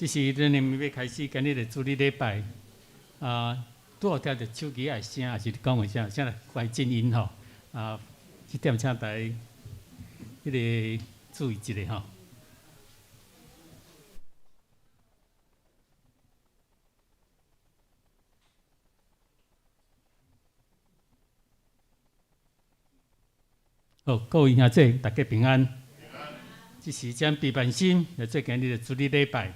這是咱的欲開始今日的主日禮拜。啊，拄好聽著手機的聲，抑是講話聲，啥來關靜音吼。啊，這點請大家彼个注意一下吼。好，各位兄弟，大家平安。這時將備辦心來做今日的主日禮拜。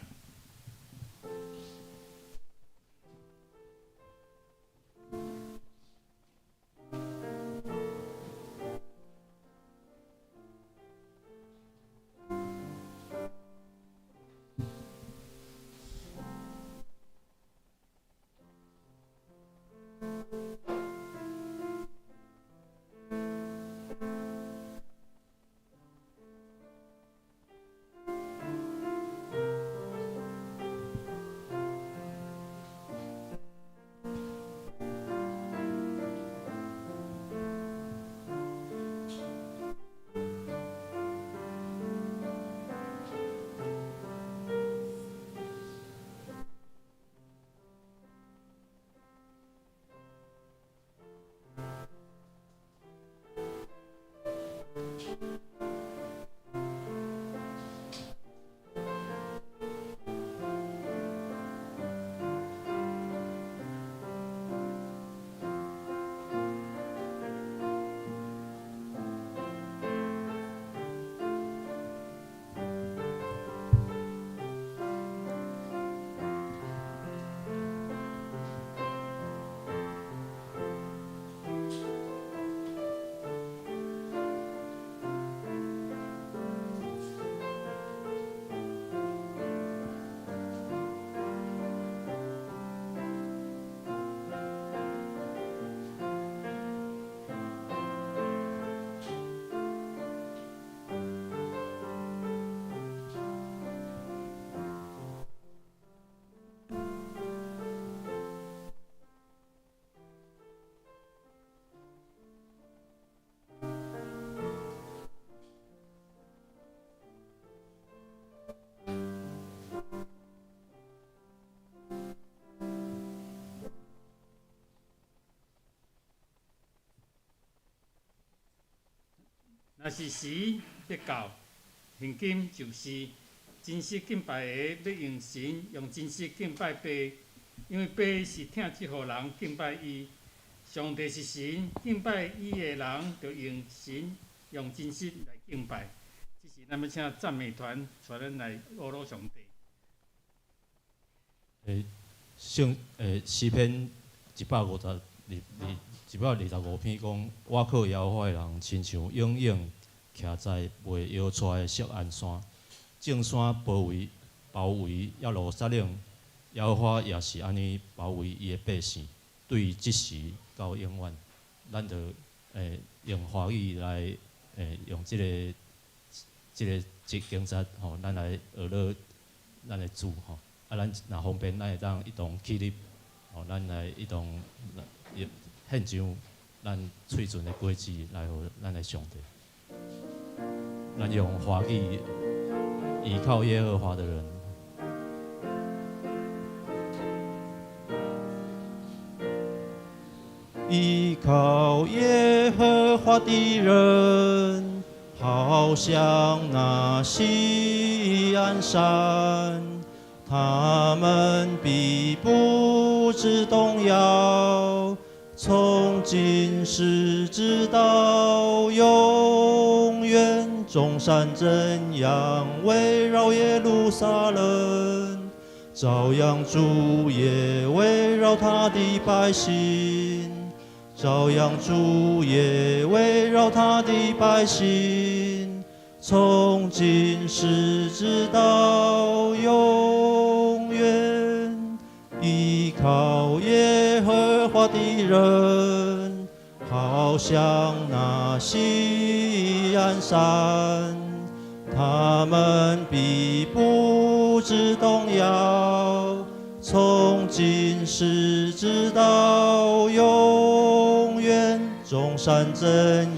若是時欲到，現今就是真實敬拜的，欲用神用真實敬拜父，因為父是疼這號人敬拜伊。上帝是神，敬拜伊的人，著用神用真實來敬拜。這時，咱欲請讚美團帶咱來呵咾上帝。聖詩篇152、125篇講，倚靠耶和華的人，親像永永徛在袂搖掣的錫安山，眾山包圍耶路撒冷，耶和華也是按呢包圍伊的百姓，對這時到永遠，咱著用華語來用這個經節吼，咱來呵咾咱的主吼。啊，咱若方便，咱會當一同起立，吼，咱來一同獻上咱喙唇的果子來予咱的上帝。咱用華語倚靠耶和華的人，倚靠耶和華的人，好像那錫安山，他們必不致動搖，從今時直到永遠。眾山怎樣圍繞耶路撒冷，照樣主也圍繞他的百姓，照樣主也圍繞他的百姓，從今時直到永遠。依靠耶和華的人，好像那錫安山，他們必不致動搖，從今時直到永遠。眾山怎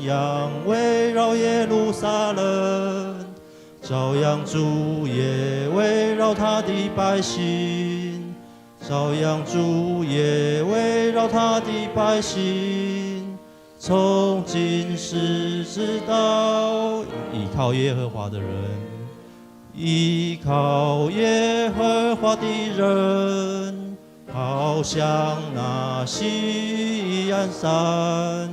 樣圍繞耶路撒冷，照樣主也圍繞繞他的百姓，照樣主也圍繞他的百姓，從今世直到倚靠耶和華的人，倚靠耶和華的人，好像那錫安山，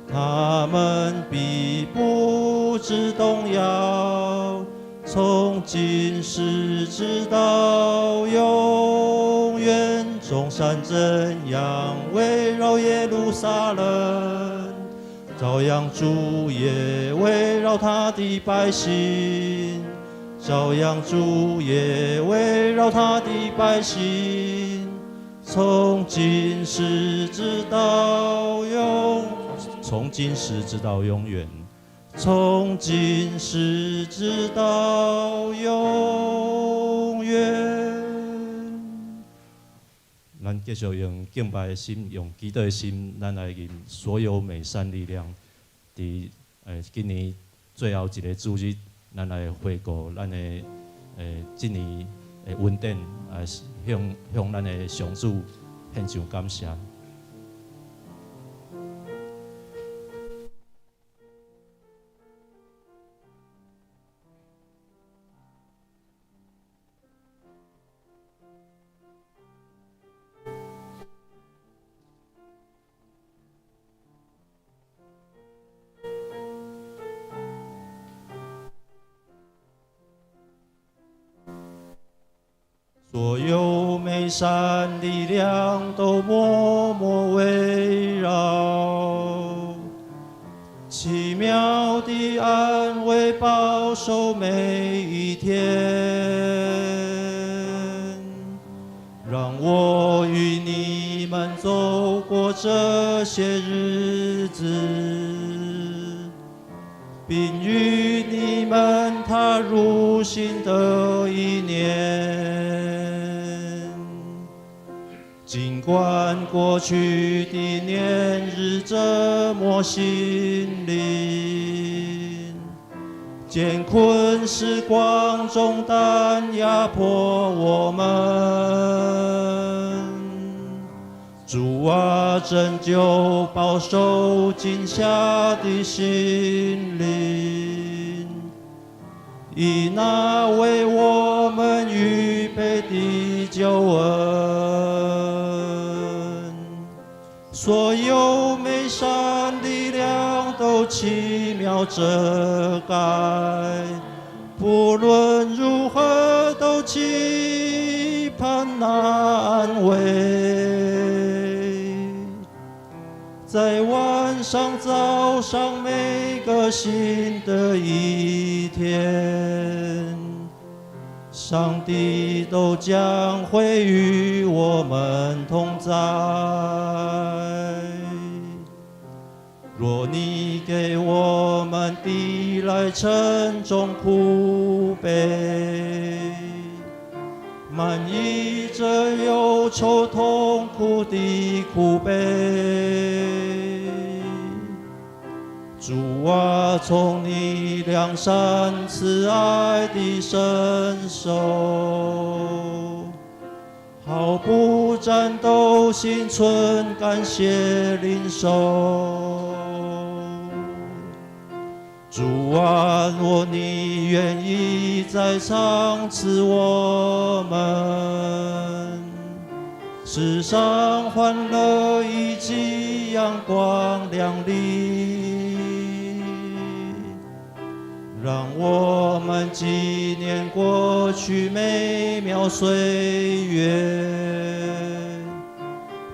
他們必不致動搖，從今世直到永遠。眾山怎樣圍繞耶路撒冷，照樣主也圍繞他的百姓，照樣主也圍繞他的百姓，從今世直到永，從今世直到永遠，從今世直到永遠。咱繼續用敬拜的心，用祈禱的心，咱來認所有美善力量，佇今年最後一个主日，咱來回顧咱的這年的恩典，來向咱的上主獻上感謝。所有美善力量都默默圍繞，奇妙的安慰保守每一天，讓我與你們走過這些日子，並與你們踏入新的一年。儘管過去的年日折磨心靈，艱困時光重擔壓迫我們，主啊，拯救保守驚嚇的心靈，以那為我們預備的救恩，所有美善力量都奇妙遮蓋，不論如何都期盼那安慰，在晚上、早上每個新的一天，上帝都將會與我們同在。若你給我們遞來沉重苦杯，滿溢著憂愁痛苦的苦悲，主啊，從你良善慈愛的伸手，毫不顫抖，心存感謝領受。主啊，若你願意再賞賜我們世上歡樂以及陽光亮麗，讓我們紀念過去美妙歲月，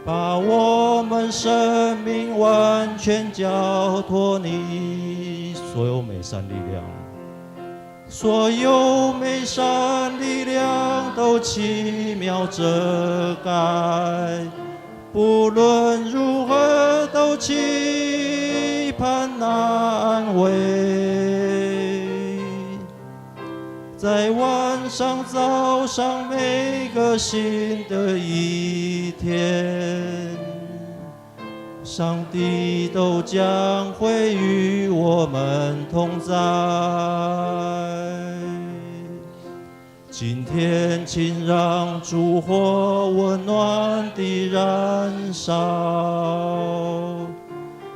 把我們生命完全交託你。所有美善力量，所有美善力量都奇妙遮蓋，不論如何都期盼那安慰，在晚上、早上每個新的一天，上帝都將會與我們同在。今天，請讓燭火溫暖地燃燒，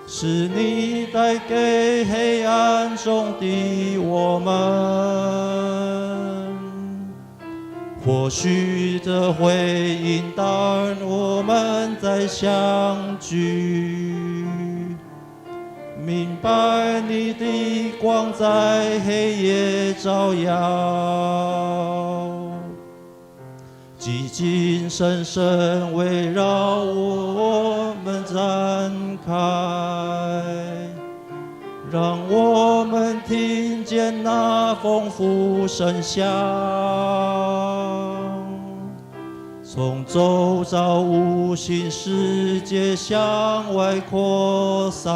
是你帶給黑暗中的我們。或許這會引導我們再相聚，明白你的光在黑夜照耀。寂靜深深圍繞我們展開，讓我們聽見那豐富聲響，從周遭無形世界向外擴散。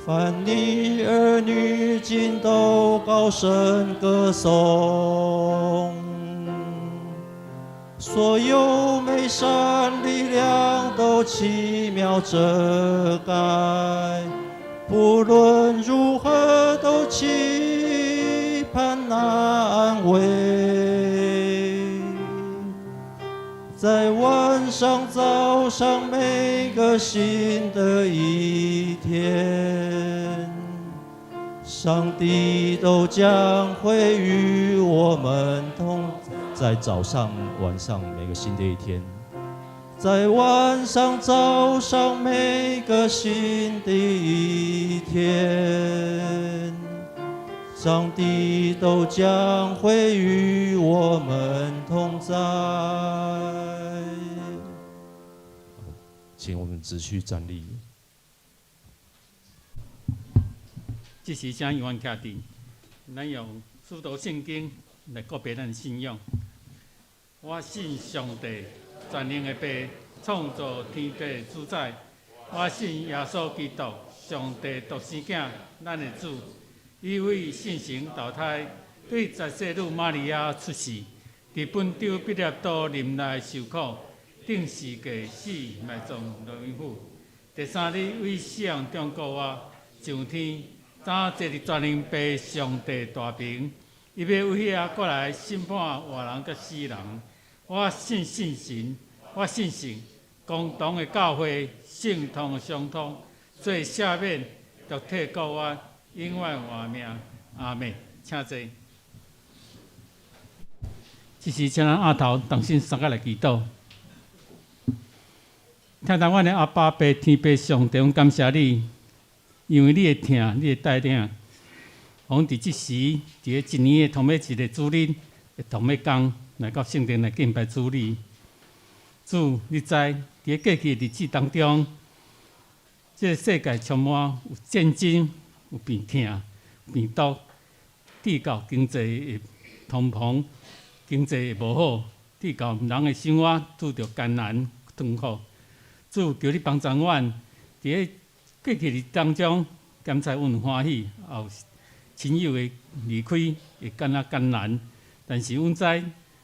凡你兒女盡都高聲歌頌。所有美善力量都奇妙遮蓋，不論如何都期盼那安慰，在晚上、早上每個新的一天，上帝都將會與我們同在早上、晚上每個新的一天，在晚上、早上每個新的一天，上帝都將會與我們同在。請我們持續站立。這時請猶原徛佇，咱用使徒聖經來告白咱的信仰。我信上帝，全能的父，創造天地主宰。我信耶穌基督，上帝獨生囝，咱的主。伊為聖神投胎，對十世女瑪利亞出世，佇本丟彼拉多臨內受苦，釘十架死埋葬落陰府。第三日為死人中復活，上天，早坐佇全能父上帝大爿。伊欲為遐過來審判活人佮死人。我信聖神，我信聖公同的教會，聖徒的相通，罪赦免，肉體復活，永遠活命。阿們，請坐。這時，請咱阿頭同心相佮來祈禱。疼疼阮的阿爸父天父上帝，阮感謝你，因為你的疼，你的帶領。阮佇這時，佇個一年的頭尾一個主日，的同一工來到聖殿來敬拜主你。主，你知佇個過去的日子當中，這個世界充滿有戰爭、有病痛、病毒，致到經濟的通膨，經濟會無好，致到人的生活拄著艱難痛苦。主，求你幫助阮，佇個過去日當中，甘在阮有歡喜，也有親友的離開會感覺艱難，但是阮知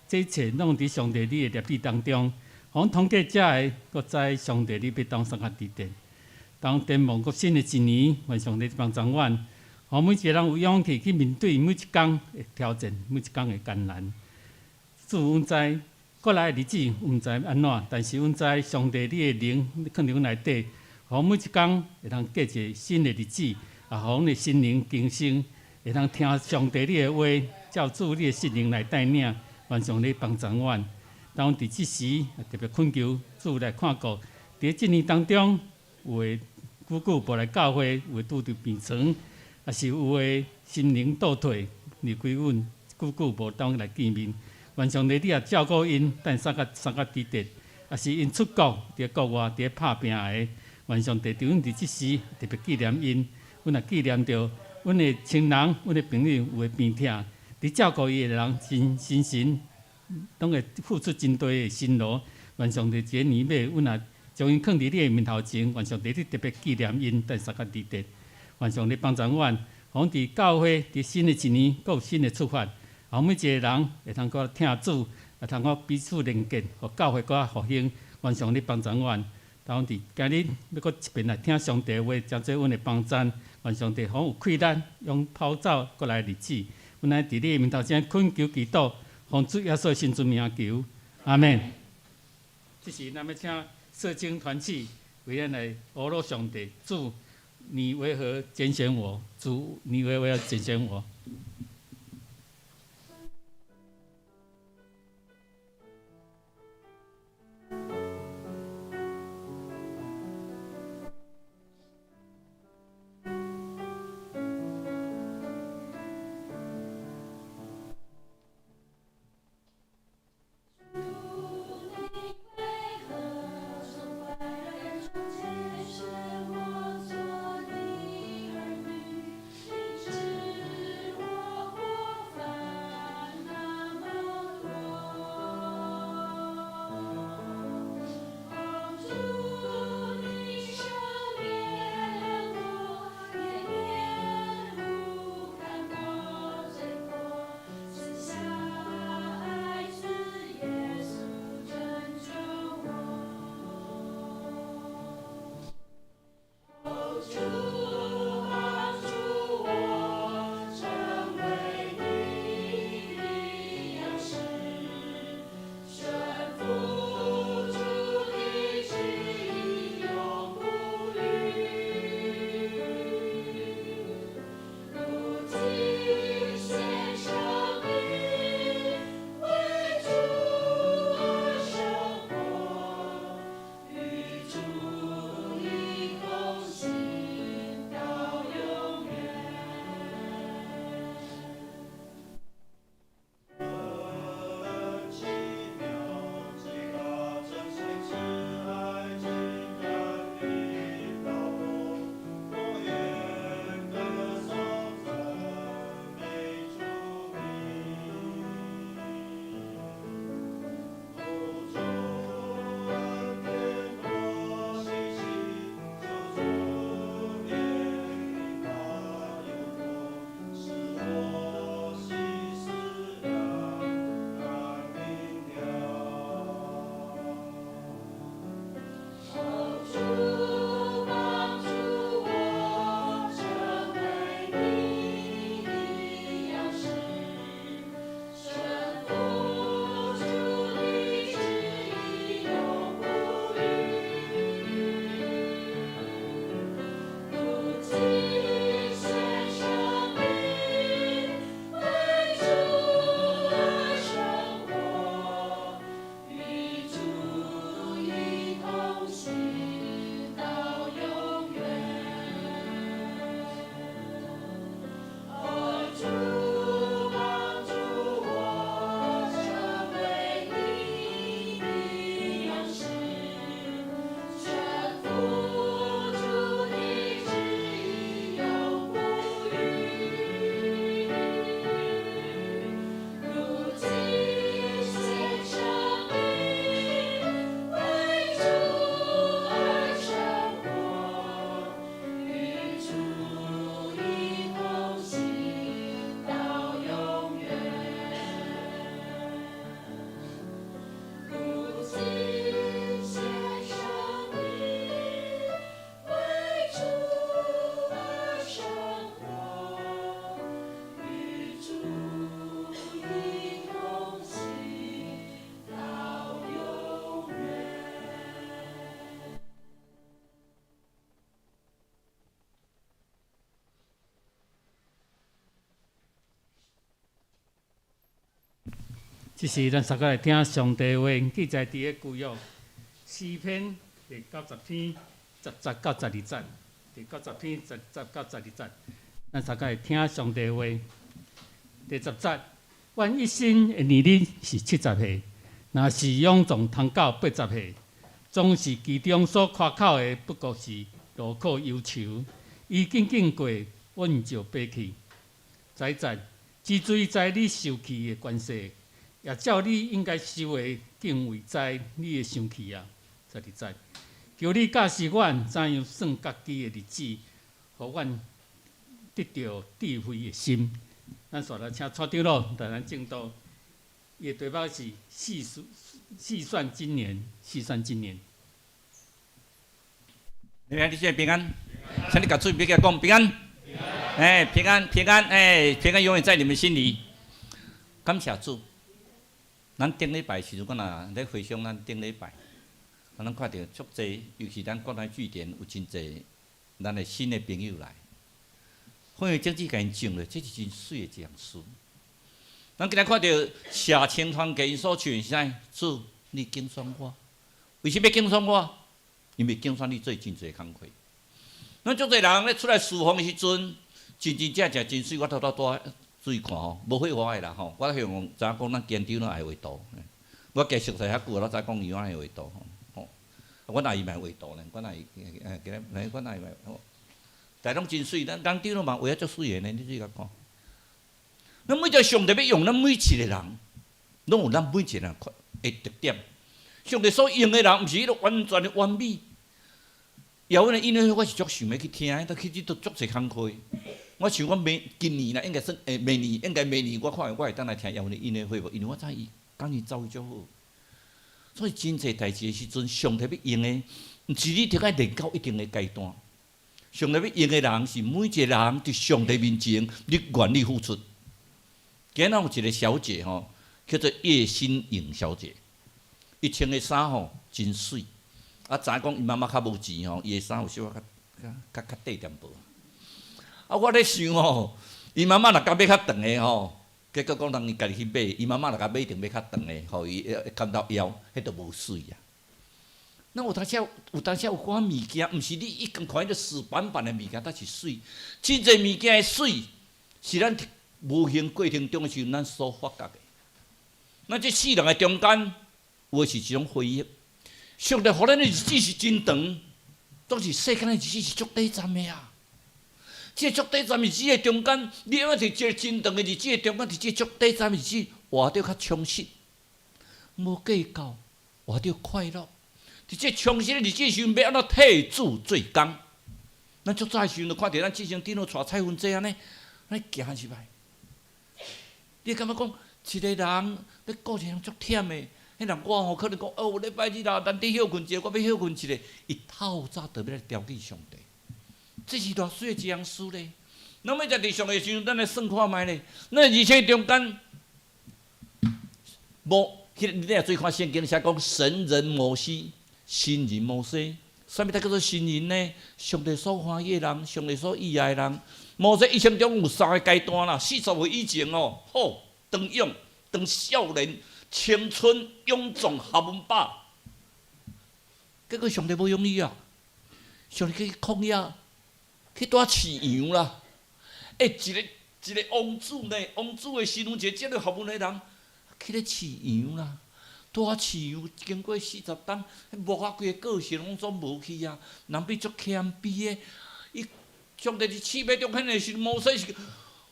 這一切攏佇上帝你的捏意當中。阮通過這个，閣知上帝你欲當相較值得。當展望閣新的一年，願上帝幫助阮，予每一個人有勇氣去面對每一工的挑戰，每一工的艱難。主，阮知過來的日子，毋知按怎，但是阮知上帝你的靈囥佇阮內底，予每一工會當過一个新的日子，也予阮的心靈更新，會當聽上帝你的話，照主你的聖靈來帶領，願上帝幫助阮。當阮佇這時特別懇求主來看顧，佇這年當中，有的久久無來教會，有的拄著病床，抑是有的心靈倒退，離開阮，久久無當來見面。願上帝你也照顧𪜶，等相佮相佮值得，抑是𪜶出國佇國外佇咧拍拚的，願上帝佇阮佇這時特別紀念𪜶，阮也紀念著阮的親人、阮的朋友有的病痛，佇照顧伊的人真心神，攏會付出真大的辛勞。願上帝這個年尾，阮也將𪜶囥佇你的面頭前，願上帝你特別紀念𪜶，等相佮值得。願上帝幫助阮，予阮佇教會佇新的一年，閣有新的出發。予每一個人會通閣疼主，會通閣彼此連結，予教會閣較復興。願上帝幫助阮。當阮佇今日欲閣一遍來聽上帝的話，成做阮的幫贊。願上帝予阮有氣力，用跑走過來的日子。阮來佇你的面頭前懇求祈禱，奉主耶穌聖尊名求，阿們。這時，咱欲請社青團契為咱來呵咾上帝，主，你為何揀選我？主，你為何揀選我？這時，咱三個來聽上帝話，記載佇个舊約詩篇第九十篇十節到十二節，第九十篇十節到十二節，咱三個來聽上帝話。第十節，阮一生的年日是70歲，若是勇壯通到80歲，總是其中所誇口的不過是勞苦憂愁。伊僅僅過，阮就飛去。十一節，只水知你受氣的權勢，也照你應該受的敬畏知你會生氣啊！十二節，求你教示阮怎樣算家己的日子，予阮得著智慧的心。咱紲來請蔡長老帶咱證道，伊的題目是細細算今年，細算今年。你看，你先平安，請你共喙邊仔講平安。哎，平安平安，哎，平安永遠在你們心裡。感謝主，咱頂禮拜時陣，我若咧回想咱頂禮拜，咱看著足濟，尤其咱國內據點有真濟咱的新的朋友來，分享種子共𪜶種咧，這是真媠的一項事。咱今日看著社青團契𪜶所唱的是啥？主，你揀選我，為啥物揀選我？因為揀選你做真濟工課。咱足濟人咧出來侍奉的時陣，真真正正真媠，我拄拄拄注意看吼，無廢話的啦吼。我向知影講咱監長攏愛畫圖，我加熟似遐久，我知講伊愛畫圖吼。阮阿姨嘛會畫圖呢，阮阿姨今日阮阿姨嘛吼，但攏真媠，咱監長攏嘛畫啊足媠的呢，你注意共看。咱每一個上帝欲用咱每一個人，攏有咱每一個人的特點。上帝所用的人，毋是彼个完全的完美。邀阮的音樂會，我是足想欲去聽的，但其實都足濟工課。我想講明今年啦，應該算明年，應該明年我看我會當來聽邀阮的音樂會無？因為我知伊鋼琴奏伊足好。所以真濟代誌的時陣，上帝欲用的，毋是你著愛練到一定的階段。上帝欲用的人是每一個人佇上帝面前，你願意付出。今日有一個小姐吼，叫做葉新穎小姐，伊穿的衫吼真媠。啊，知影講伊媽媽較無錢吼，伊的衫有小可較較較較短點薄。啊，我咧想吼，伊媽媽若共買較長的吼，結果講人伊家己去買，伊媽媽若共買一定買較長的，予伊會牽到腰，彼就無媠啊。那有當時有當時有寡物件，毋是你一經看彼個死板板的物件，才是媠。真濟物件的媠，是咱無形過程中的時陣，咱所發覺的。咱這世人的中間，有的是一種回憶。上帝予咱的日子是真長，總是世間的日子是足短暫的啊！這個足短暫日子的中間，你按怎佇這個真長的日子的中間，佇這個足短暫的日子活得較充實，無計較，活得快樂。佇這充實的日子的時陣，欲按怎替主做工？咱足早的時陣就看著咱志成長老帶彩雲姐按呢，按呢行入來。你會感覺講，一個人欲顧一個人足忝的。彼人我吼可能講哦，禮拜日啦，難得歇睏一下，我欲歇睏一下。伊透早就欲來調敬上帝，這是偌媠的一項事咧。咱欲佇上帝時陣，咱來算看覓咧。咱而且中間，無，彼個你若注意看聖經寫講神人摩西，神人摩西，啥物才叫做神人呢？上帝所歡喜的人，上帝所喜愛的人。摩西一生中有三個階段啦，40歲以前哦，好，當勇，當少年。青春勇壯學問飽，結果上帝無用伊啊！上帝去曠野去帶飼羊啦。欸，一個一個王子呢，王子的身份，一個這个學問的人，去咧飼羊啦，帶飼羊經過40冬，牧啊規个過程攏總無去啊，人變足謙卑的。伊上帝佇試欲中顯的時，摩西是，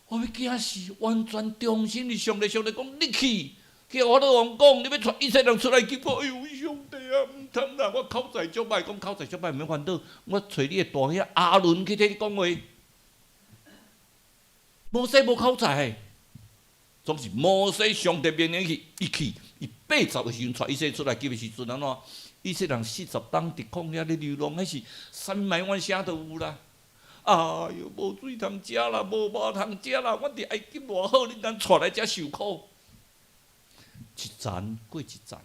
我欲驚死，完全忠心佇上帝，上帝講你去。去法老王講，你欲帶以色列人出來去，哎喲，上帝啊，毋通啦！我口才足歹，講口才足歹，毋免煩惱。我揣你的大兄亞倫去替你講話。摩西無口才，總是摩西上帝命令去，伊去，伊80歲時陣帶以色列出來，去的時陣按怎？以色列人40冬佇曠野咧流浪，彼是啥物埋怨聲都有啦。哎喲，無水通食啦，無肉通食啦，阮佇埃及偌好，恁通帶來遮受苦。一層過一層，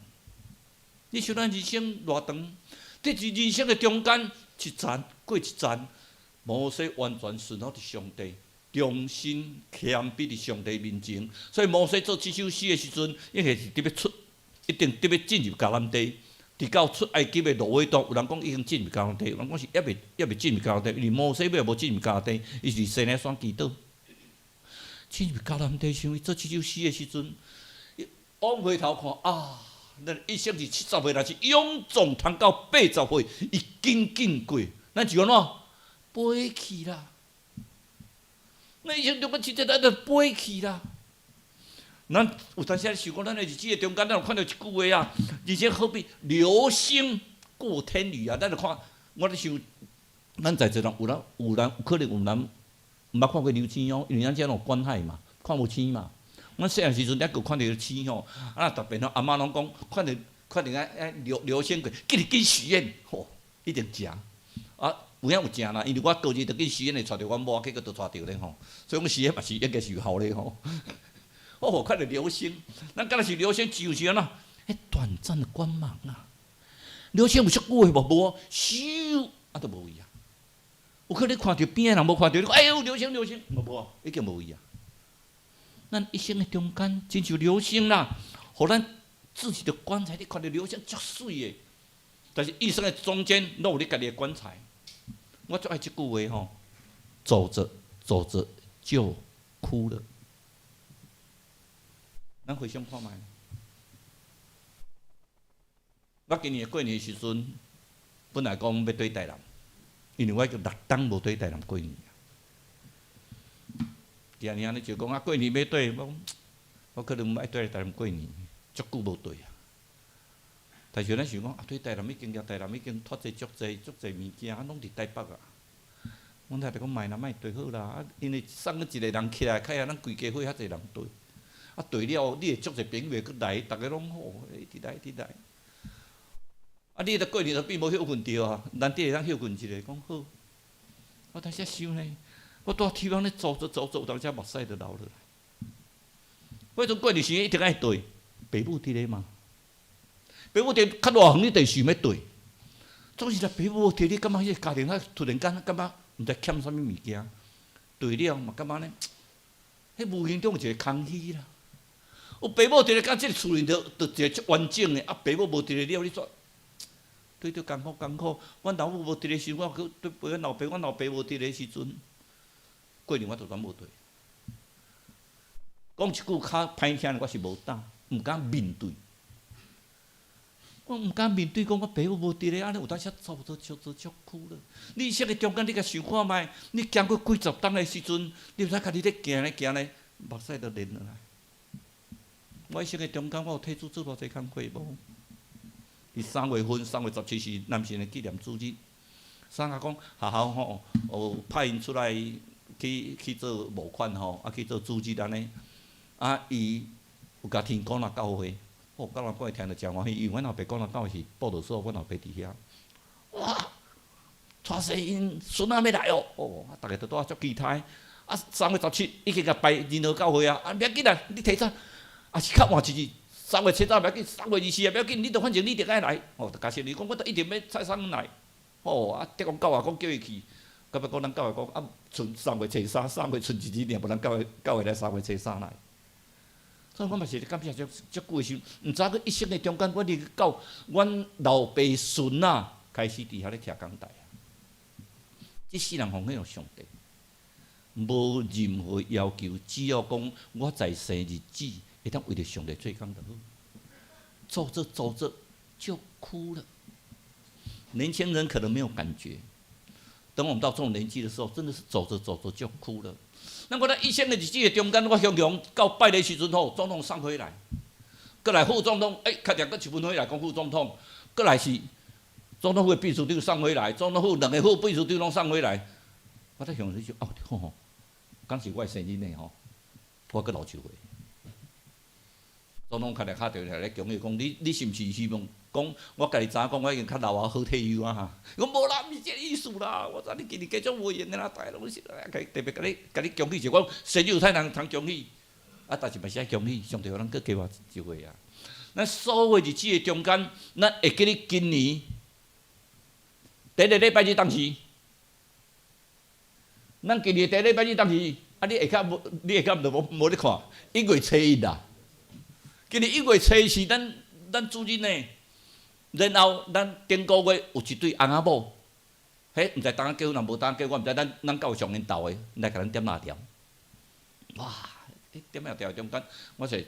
你想咱人生偌長？佇人生的中間，一層過一層，摩西完全順服佇上帝，忠心謙卑佇上帝面前。所以摩西做這首詩的時陣，應該是佇欲出，一定佇欲進入迦南地。佇到出埃及的路尾段，有人講已經進入迦南地，有人講是猶未猶未進入迦南地，因為摩西尾無進入迦南地，伊是西奈山祈禱。進入迦南地時，伊做這首詩的時陣。往回頭看啊，咱一生是70歲，若是勇壯通到80歲，伊緊緊過，咱就按怎飛去啦？咱一生中間真濟咱就飛去啦。咱有當時想講，咱的日子的中間，咱有看著一句話啊，人生好比流星過天宇啊！咱就看，我咧想，咱在座人有人有人有可能有人毋捌看過流星哦，因為咱遮攏有觀海嘛，看無星嘛。阮細漢時陣，抑閣看著星吼，啊特別吼，阿嬤攏講，看著看著啊啊流流星過，緊緊許願，吼，一定食。啊，有影有正啦，因為我過日就去死會帶著阮某，結果就帶著咧吼，所以講死嘛是應該是有效咧吼。哦，看著流星，咱敢若是流星，就是按怎？彼短暫的光芒啊！流星有足久的無？無，咻，啊，就無去啊！有可能你看著邊仔人無看著，你講哎喲，流星流星，無無，已經無去啊！咱一生的中間，親像流星啦，予咱自己的棺材，你看著流星足媠的，但是一生的中間，攏有你家己的棺材。我足愛這句話吼，走著走著就哭了。咱回想看覓，我今年過年的時陣，本來講欲轉台南，因為我已經六冬無轉台南過年。今年按呢就講啊，過年欲轉，我講我可能欲轉來台南過年，足久無轉啊。但是咱想講啊，對台南已經台南已經脫濟足濟足濟物件，啊，攏佇台北啊。阮太太講莫啦，莫綴好啦，啊，因為送予一個人起來，較遐咱規家伙較濟人綴。啊，綴了，你會足濟朋友會閣來，逐家攏好，一直來一直來。啊，你著過年就變無歇睏著啊，難得會當歇睏一下，講好。我當時想呢，我拄仔天咧走走走走，有當時目屎就流落來。我彼陣過年時一定愛綴，爸母佇咧嘛。爸母佇較偌遠，你就想欲綴。總是若爸母無佇，你感覺彼個家庭啊，突然間感覺毋知欠啥物物件，綴了嘛感覺呢，彼無形中有一個空虛啦。有爸母佇咧，敢這個厝裡頭就一個足完整的，啊，爸母無佇咧了，你煞對著艱苦艱苦。阮老母無佇咧時，我閣對陪阮老爸，阮老爸無佇咧時陣，過年我就煞無綴。講一句較歹聽的，我是無膽，毋敢面對。我毋敢面對，講我爸母無佇咧，按呢有當時走著走著就哭了。你一生的中間，你共想看覓？你行過幾十冬的時陣，你有知家己咧行咧行咧，目屎就流落來。我一生的中間，我有替主做偌濟工課無？佇3月份，3月17是男神的紀念主日。啥人講學校吼，有派𪜶出來去做募款吼，啊去做主日按呢。啊，伊有共天講啦教會。哦，到人講伊聽著誠歡喜，因為阮老爸講啦教會是布道所，阮老爸佇遐。哇！蔡世𪜶孫仔欲來哦，哦，啊，逐家都拄仔足期待。啊，3月17已經共排仁和教會啊，啊，毋要緊啦，你提早，啊是較晚一日，3月初早毋要緊，3月24也毋要緊，你著反正你一定愛來。哦，就甲生日講，我著一定欲蔡送來。哦，啊，德光教會講叫伊去，到尾講咱教會講啊，賰3月初三，3月賰一日爾，無咱教會教會來三月初三來。所以我嘛是感謝足足久的時，毋知影一生的中間，我入到阮老爸孫仔開始佇遐咧徛講台。這世人奉獻予上帝，無任何要求，只要講我在世日子會當為著上帝做工就好。走著走著就哭了。年輕人可能沒有感覺，等我們到這種年紀的時候，真的是走著走著就哭了。那我咧一生的日子的中間，我雄雄到拜的時陣吼，總統送回來，閣來副總統，欸，確定閣一分回來講副總統，閣來是總統府的秘書長送回來，總統府兩個副秘書長攏送回來。我咧想說，哦，好吼，敢是我的生日呢吼，我閣流一回。總統敲來敲電話來恭喜講，你是毋是希望講我家己知影講我已經較老啊，好退休啊哈？伊講無啦，毋是這个意思啦，我知你今年加足無閒的啦，逐家攏是特別共你共你恭喜者，我生日有太人通恭喜，啊，但是嘛是愛恭喜，上帝予咱閣加活一歲啊！咱所有日子的中間，咱會記得今年第一個禮拜日當時，咱今年第一個禮拜日當時，啊，你下較無，你下較就無無咧看，1月初1啦。今年1月初1是咱主日呢，然後咱頂個月有一對翁仔某，彼毋知當結婚抑無當結婚，我毋知咱咱教會上𪜶鬥的來共咱點蠟燭。哇！彼點蠟燭中間，我是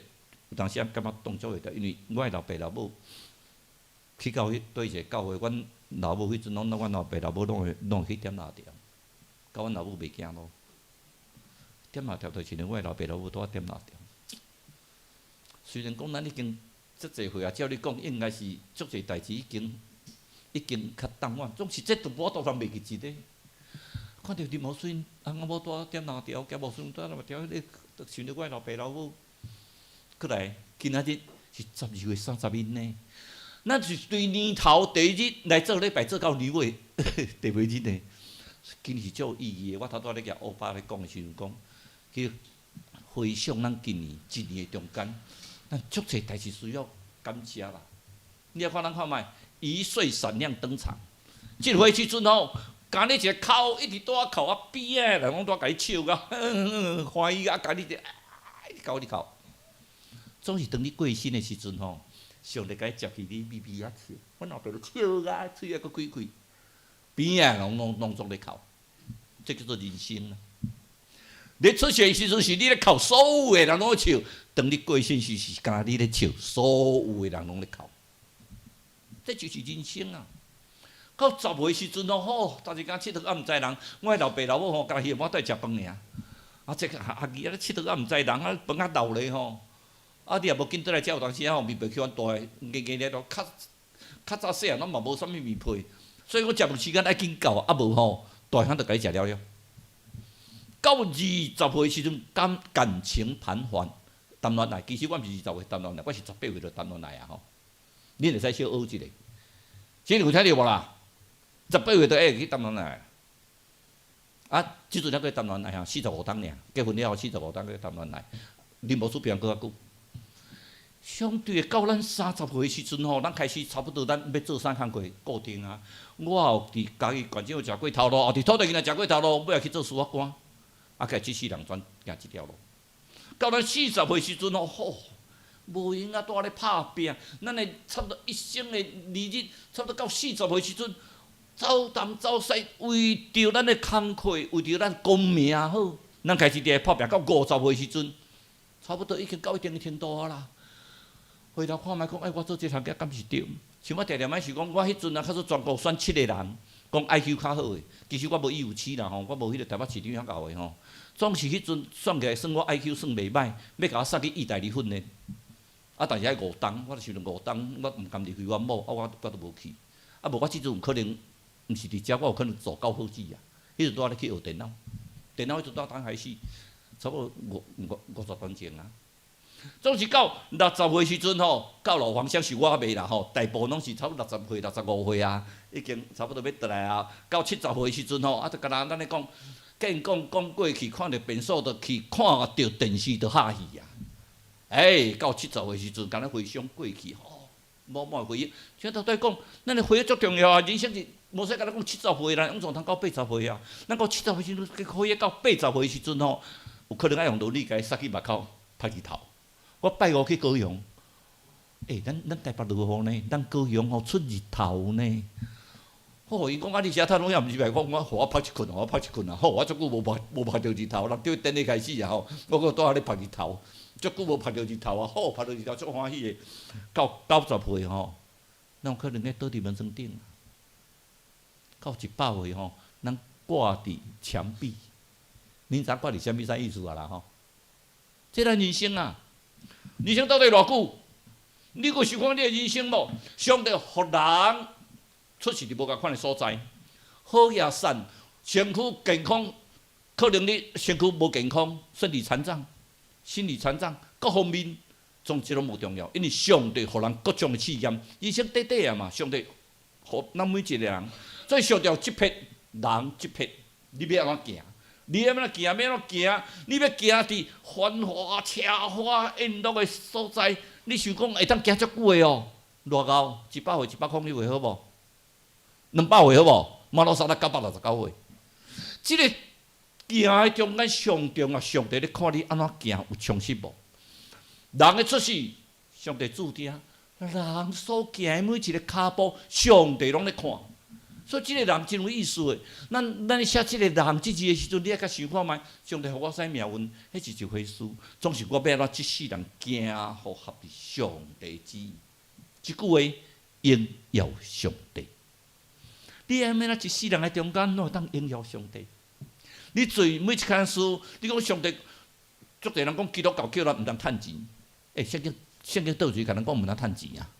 有當時啊感覺動作袂牢，因為我的老爸老母去到彼佗一個教會，阮老母彼陣攏阮老爸老母攏會去點蠟燭，到阮老母袂行路，點蠟燭就是因為我的老爸老母拄仔點蠟燭。雖然講咱已經遮濟歲啊，照你講應該是足濟代誌已經較淡忘，總是這都無法度通袂記得。看著林某孫翁仔某拄仔點蠟燭，賈某孫拄仔蠟燭，咧想著我的老爸老母，過來今仔日是12月31呢。咱是對年頭第一日來做禮拜，做到年尾，地袂忍的，今年是足有意義的。我頭拄仔咧共歐巴咧講的時陣講，去回想咱今年一年的中間，咱足濟代誌需要感謝啦。你來看咱看覓，一歲閃亮登場，這歲時陣吼，共你一个哭，一直拄仔哭啊邊仔的人攏拄仔共你笑甲，歡喜啊，共你一啊，一直哭一直哭。總是當你過身的時陣吼，上帝共你接去，你微微仔笑，阮老爸都笑甲喙仔閣開開，邊仔的人攏總咧哭，這叫做人生啊。你出世的時陣是你咧哭，所有的人攏咧笑；當你過身時是干焦你咧笑，所有的人攏咧哭。這就是人生啊！到十歲時陣哦，吼，逐日敢𨑨迌啊，毋知人。我的老爸老母吼，干焦彼滿蹛食飯爾。啊，這個阿兒啊，𨑨迌啊，毋知人啊，飯仔流咧吼。啊，你也無緊轉來食，有當時啊吼，麵皮去阮大个，硬硬咧都較較早細漢攏嘛無啥物麵皮，所以講食飯時間愛緊到，啊無吼，大漢就共你食了了。到20歲時陣，感情盤桓談戀愛，其實我毋是20歲談戀愛，我是18歲就談戀愛啊吼。恁會使小學一下，這個有聽著無啦？十八歲就會去談戀愛。啊，這陣還閣談戀愛吼，45冬爾，結婚了後四十五冬閣談戀愛，林無輸別人閣較久。相對的，到咱30歲時陣吼，咱開始差不多咱欲做啥工課固定啊。我有佇家己縣長有食過頭路，也佇土地銀行食過頭路，尾仔去做司法官，啊，佮這世人轉行這條路。到咱四十歲時陣吼，吼，無閒啊，蹛咧拍拚。咱的差不多一生的年日，差不多到四十歲時陣，走東走西，為著咱的工課，為著咱功名好，咱開始佇咧拍拚。到50歲時陣，差不多已經到一定的程度啊啦。回頭看覓講，欸，我做這項敢是對？像我定定擺想講，我彼陣啊，較說全國選七個人，講 IQ 較好的，其實我無伊有錢啦吼，我無彼個台北市長遐𠢕的吼。總是彼陣算起來，算我 IQ 算袂䆀，欲共我送去意大利訓練。啊，但是愛5冬，我就想著五冬，我毋甘離開阮某，啊，我都無去。啊，無我這陣有可能毋是佇遮，我有可能做教好子啊。彼陣拄仔咧去學電腦，電腦彼陣拄仔剛開始，差不多50年前啊。總是到六十歲時陣吼，到老黃鄉是我袂啦吼，大部分攏是差不多60歲、65歲啊，已經差不多欲轉來啊。到70歲時陣吼，啊，就敢若咱咧講，見講講過去，看著變數就去，看著電視就哈去啊。欸，到七十歲時陣，敢若回想過去吼，滿滿回憶。像頭拄仔講，咱的回憶足重要啊！人生是無使敢若講七十歲啦，永怎通到80歲啊？咱到七十歲時陣，回憶到八十歲時陣吼，有可能愛用輪椅共伊捒去外口曬日頭。我拜五去高雄，欸，咱台北落雨呢，咱高雄吼出日頭呢。吼，伊講啊，你遮透攏也毋是䆀，講我予我曝一困，予我曝一困啊！好，我足久無曝著日頭，人對典禮開始啊吼，我閣蹛咧曝日頭，足久無曝著日頭啊！好，曝著日頭足歡喜的。到90歲吼，咱有可能咧倒佇門床頂。到100歲吼，咱掛佇牆壁。恁知掛佇啥物啥意思啊啦吼？這咱人生啊！人生到底偌久？你閣想看你的人生無？上帝予人出世佇無仝款的所在，好也善，身軀健康，可能你身軀無健康，身體殘障、心理殘障，各方面總之攏無重要，因為上帝予人各種的試驗，人生短短啊嘛，上帝予咱每一個人，所以上帝有這撇人這撇，你欲按怎行？你欲按怎行？欲按怎行？你欲行佇繁華奢華宴樂的所在，你想講會當行足久的哦？偌𠢕？100歲、101歲好無？200歲好無？馬路沙拉969歲。這個行的中間上重要，上帝咧看你按怎行有充實無？人的出世，上帝注定；人所行的每一个跤步，上帝攏咧看。所以這个人真有意思的。咱咧寫這个人這字的時陣，你愛較想看覓，上帝予我啥命運，彼是一回事。總是我欲按怎這世人行符合佇上帝旨意。這句話榮耀上帝。你按怎一世人的中間，攏會當榮耀上帝？你做每一件事，你講上帝，足濟人講基督教叫咱毋通趁錢。欸，聖經佗位共咱講毋通趁錢啊？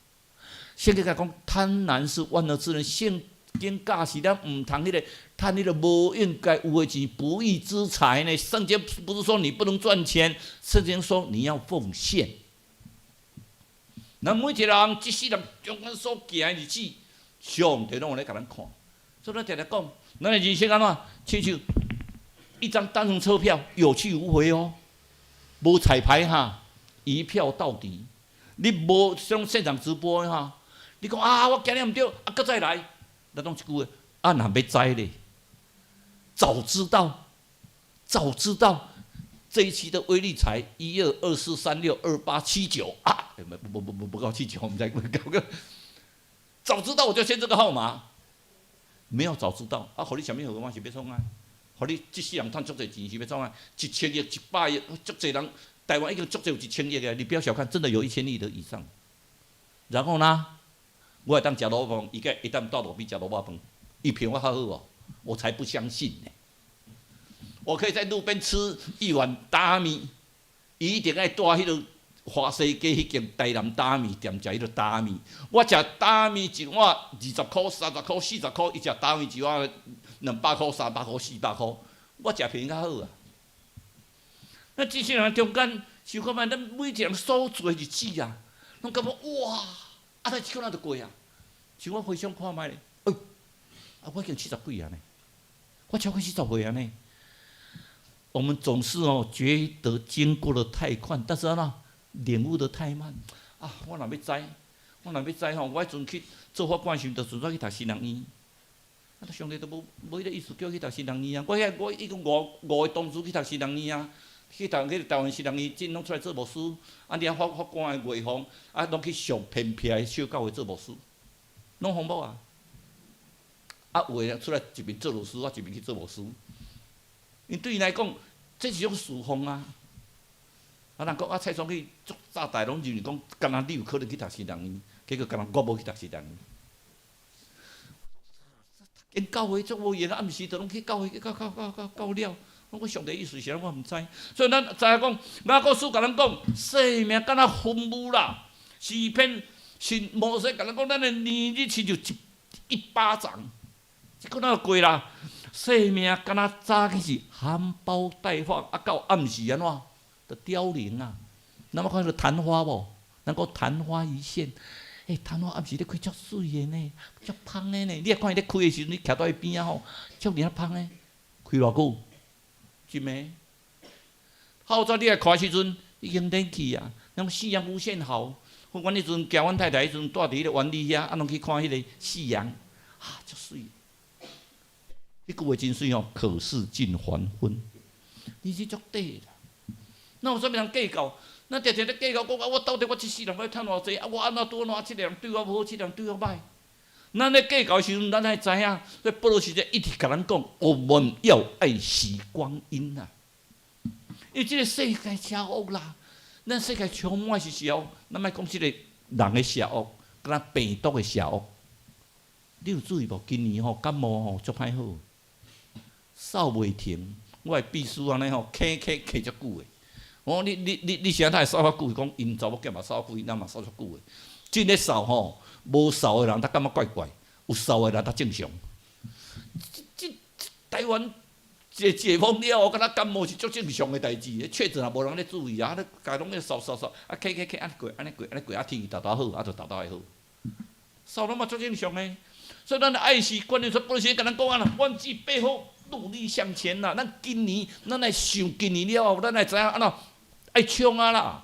聖經共講貪婪是萬惡之源。聖經教示咱毋通彼个趁彼个無應該有的錢，不義之財呢？聖經不是說你不能賺錢，聖經說你要奉獻。咱每一個人這世人中間所行的日子，上帝攏有咧共咱看。所以咱定定講，咱的人生按怎？親像一張單程車票，有去無回哦，無彩排哈，一票到底。你無像現場直播哈，你講啊，我今日毋對，啊，閣再來，咱講一句話，啊，若欲知咧，早知道，早知道，這一期的威力彩1224362879啊，不不不不不夠79，我們再搞個，早知道我就簽這個號碼，沒有早知道，啊，予你啥物號碼是欲創啊？予你這世人趁足濟錢是欲創啊？1000億、100億，足濟人，台灣已經足濟有一千億的，你不要小看，真的有1000億的以上。然後呢，我會當食滷肉飯，伊個會當到路邊食滷肉飯，伊比我較好哦，我才不相信呢。我可以在路邊吃一碗擔麵，伊一定愛蹛彼个華西街彼間台南擔麵店食彼个擔麵。我食擔麵一碗20箍、30箍、40箍，伊食擔麵一碗200箍、300箍、400箍，我食便宜較好啊。那這些人中間想看覓，咱每一個人所做的日子啊，攏感覺哇，啊，這這款就過啊。像我回想看覓咧，哎，啊，我已經70幾啊呢，我超過70歲啊呢。我們總是哦覺得經過得太快，但是呢，領悟得太慢。啊，我若欲知，我若欲知吼，我彼陣去做法官時，就順續去讀神學院。啊，上帝都無無彼个意思，叫我去讀神學院啊。我遐我已經五個同事去讀神學院啊，去讀彼个台灣神學院，進攏出來做牧師。啊，你啊法官的月俸，啊，攏去上偏僻的小教會做牧師，攏紅某啊。啊，有的出來一邊做律師，我一邊去做牧師。𪜶對𪜶來講，這是種侍奉啊！啊，人講啊，蔡崇禧足早代攏認為講，敢若你有可能去讀神學院，結果敢若我無去讀神學院。𪜶教會足無閒，暗時就攏去教會去到到到到到了。我上帝意思是啥？我毋知。所以咱知影講，雅各書共咱講，生命敢若雲霧啦。詩篇是摩西共咱講，咱的年日親像一巴掌，這個哪過啦？生命敢若早起是含苞待放，啊，到暗時按怎？就凋零啊！咱捌看著曇花無？咱講曇花一現，欸，曇花暗時咧開足媠的呢，足芳的呢。你若看伊咧開的時陣，你徛佇伊邊仔吼，足爾仔芳的。開偌久？一暝。好早你來看的時陣，已經冷去啊！那種夕陽無限好。阮彼陣行阮太太彼陣蹛佇彼個園裡遐，啊，攏去看彼個夕陽，啊，足媠。彼句話真媠吼，可是近黃昏。你這足短啦，哪有啥物通計較？咱定定咧計較，講啊，我到底我這世人欲趁偌濟？啊，我按怎拄按怎？這個人對我無好，這個人對我歹。咱咧計較的時陣，咱愛知影，所以保羅使者一直共咱講，我們要愛惜光陰啊！因為這個世界邪惡啦，咱世界充滿是邪惡，咱莫講這個人的邪惡，敢若病毒的邪惡。你有注意無？今年吼感冒吼足歹好，嗽袂停。我的秘書按呢吼，咳咳咳足久的。我講你是按怎會嗽較久？講𪜶查某囝嘛嗽久，咱嘛嗽足久的。真咧嗽吼，無嗽的人才感覺怪怪，有嗽的人才正常。這這台灣解解封了後，敢若感冒是足正常的代誌，確診也無人咧注意啊，咧家攏咧嗽嗽嗽，啊咳咳咳，按呢過按呢過按呢過，啊天氣沓沓好，啊就沓沓會好。嗽攏嘛足正常的，所以咱的愛惜觀念說，保羅先共咱講啊啦，忘記背後，努力向前啦。咱今年，咱來想今年了後，咱來知影按怎愛衝啊啦。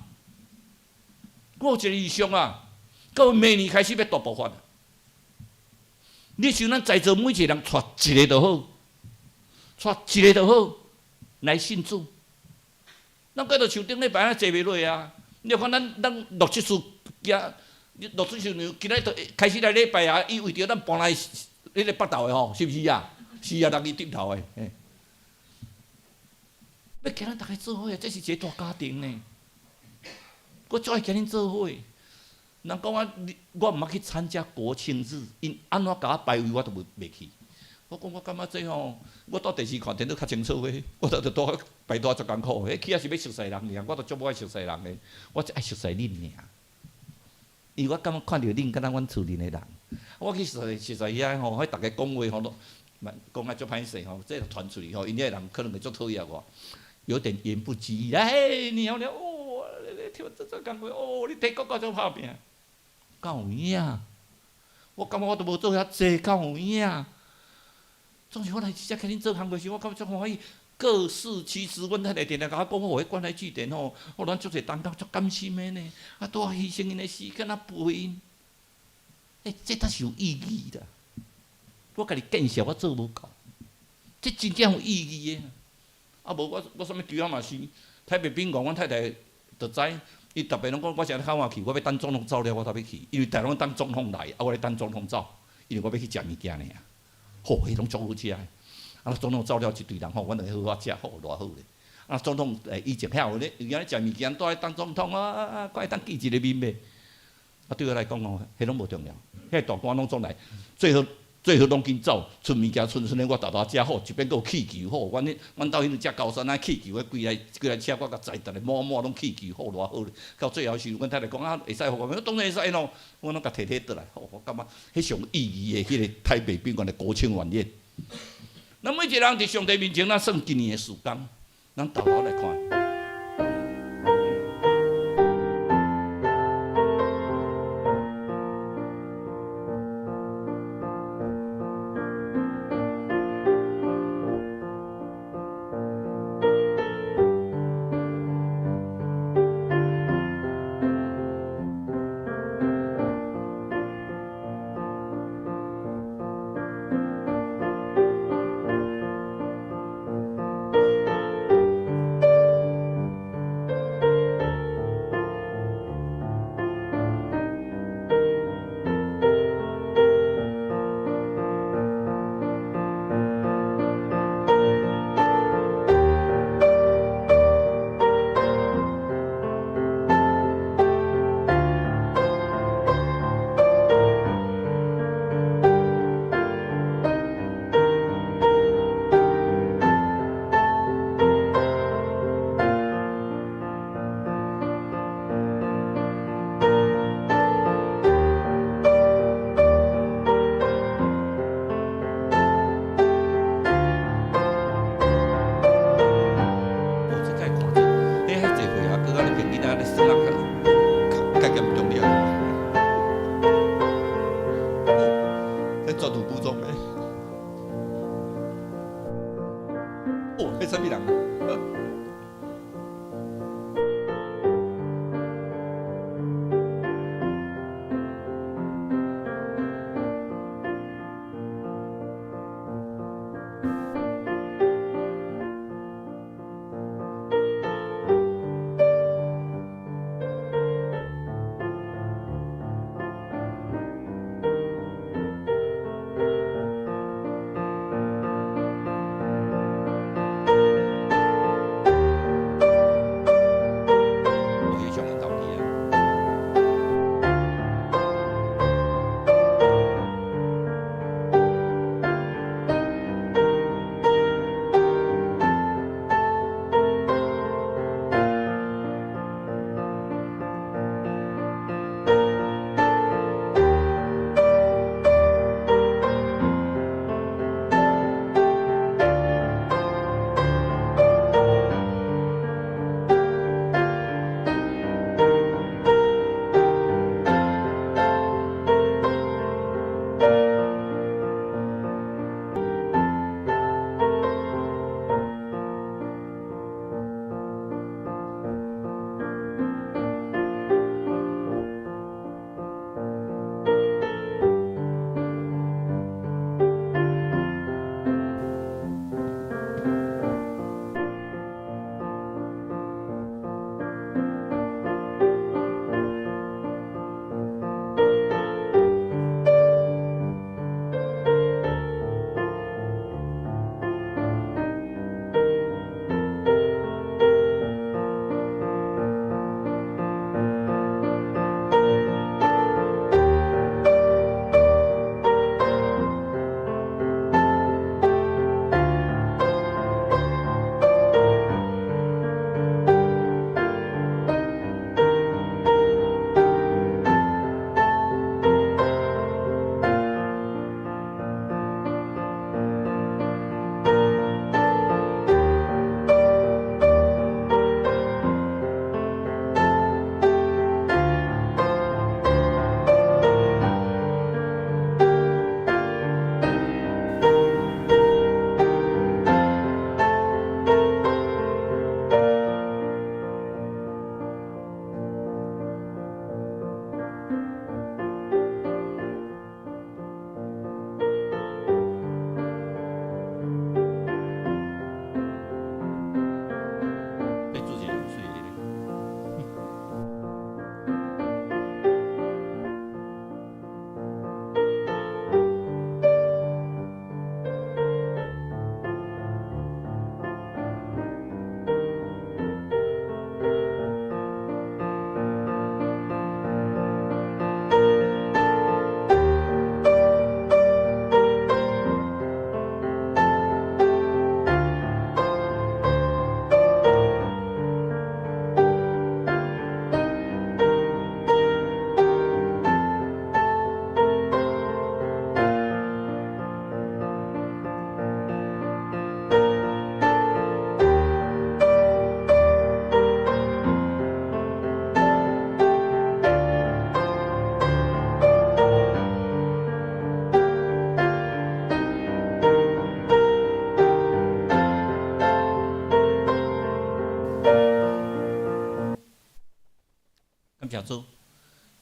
我有一個異象啊，到明年開始欲大爆發。你想咱在座每一個人帶一個就好，帶一個就好來信主。咱計著像頂禮拜仔坐袂落啊！你看咱六七次行，六七次今仔就開始來禮拜啊，伊為著咱搬來彼個北投的吼，是毋是啊？是啊，人伊點頭的。嘿，欲共咱逐家做伙，這是一個大家庭呢。我足愛共恁做伙。人講啊，我毋捌去參加國慶日，𪜶按怎共我排位，我都袂去。我講我感覺這吼，我蹛電視看電腦較清楚的，我都蹛排隊足艱苦的，彼去也是欲熟似人爾，我都足無愛熟似人的，我只愛熟似恁爾。因為我感覺看著恁敢若阮厝裡的人，我去熟似熟似遐吼，彼逐家講話吼，攏講啊足歹勢吼，這傳出去吼，𪜶遐人可能會足討厭我，有點言不及義。哎，你好了哦，你聽這這講話哦，你提國家足拍拚，敢有影？我感覺我都無做遐濟，敢有影？總是我來遮開恁做工課時，我感覺足歡喜。各司其職，阮太太定定共我講，我關懷據點吼，予咱足濟同工足甘心的呢。啊，拄仔犧牲𪜶的時間啊，陪𪜶。欸，這才是有意義啦！我家己見識，我做無夠，這真正有意義的。啊，無我我啥物球仔嘛是，台北賓館，阮太太就知，伊逐擺攏講，我誠較晚去，我欲等總統走了，我才欲去，因為逐個攏等總統來，啊，我咧等總統走，因為我欲去食物件爾。吼，彼攏足好食的。啊，總統走了一堆人吼，阮兩个好好食，吼，偌好咧。啊，總統欸，以前遐有咧，有影咧食物件，都愛等總統啊啊，閣會當見一个面袂？啊，對我來講吼，彼攏無重要，彼大官攏總來，最好最好攏緊走，剩物件剩剩咧，我沓沓食好，一邊閣有氣球好，阮彼阮兜彼陣食高山啊，氣球彼規來規來車，我共載逐个滿滿攏氣球好，偌好咧。到最後時，阮太太講啊，會使予我，我當然會使咯，我攏共提提倒來，吼，我感覺彼上有意義的彼個台北賓館的國慶晚宴。咱每一個人佇上帝面前，咱算一年的時間，咱沓沓來看。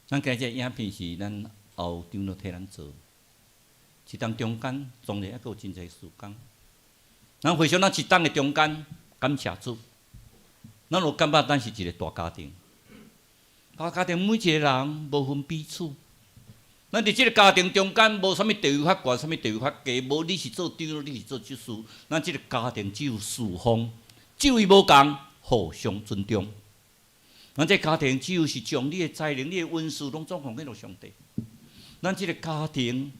咱今日這影片是咱後長老替咱做，一冬中間當然猶閣有真濟時間。咱回想咱一冬的中間，感謝主，咱有感覺咱是一個大家庭。大家庭每一個人無分彼此。咱佇這個家庭中間無啥物地位較懸，啥物地位較低，無你是做長老，你是做執事。咱這個家庭只有侍奉，職位無仝，互相尊重。咱這個家庭只有是將你的才能、你的恩賜攏總奉獻予上帝。咱這個家庭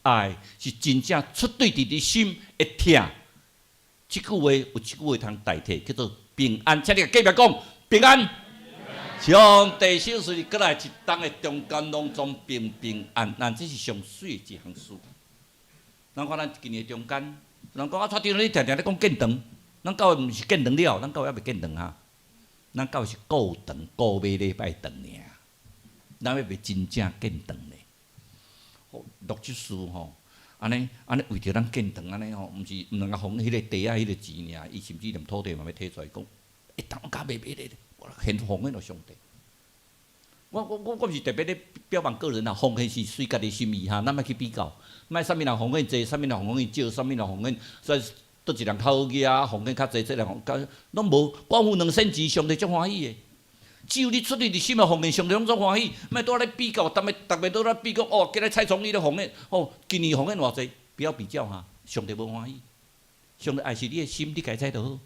愛是真正出對佇你心會疼。這句話有一句話通代替，叫做平安。請你共隔壁講平安。上帝賞賜你閣來一冬的中間攏總平平安安，這是上媠的一項事。咱看咱今年中間，人講啊，蔡長老你定定咧講建堂，咱教會毋是建堂了，咱教會猶未建堂啊。咱教會是顧堂，顧尾禮拜堂爾，咱猶未真正建堂咧。牧執事吼，按呢按呢為著咱建堂按呢吼，毋是毋能夠奉彼個地仔彼個錢爾，伊甚至連土地嘛欲提出來講，會當較袂買咧，我獻奉獻予上帝。我毋是特別咧標榜個人啊，奉獻是隨家己心意哈，咱莫去比較，莫啥物人奉獻濟，啥物人奉獻少，啥物人奉獻，說佗一人較好額啊，奉獻較濟，這人較攏無，關乎兩仙錢，上帝足歡喜的。只有你出自佇心的奉獻，上帝攏總歡喜。莫拄仔咧比較，逐擺逐擺拄咧比較，哦，今日蔡崇義咧奉獻，哦，今年奉獻偌濟，不要比較哈，上帝無歡喜。上帝愛是你的心，你家知就好。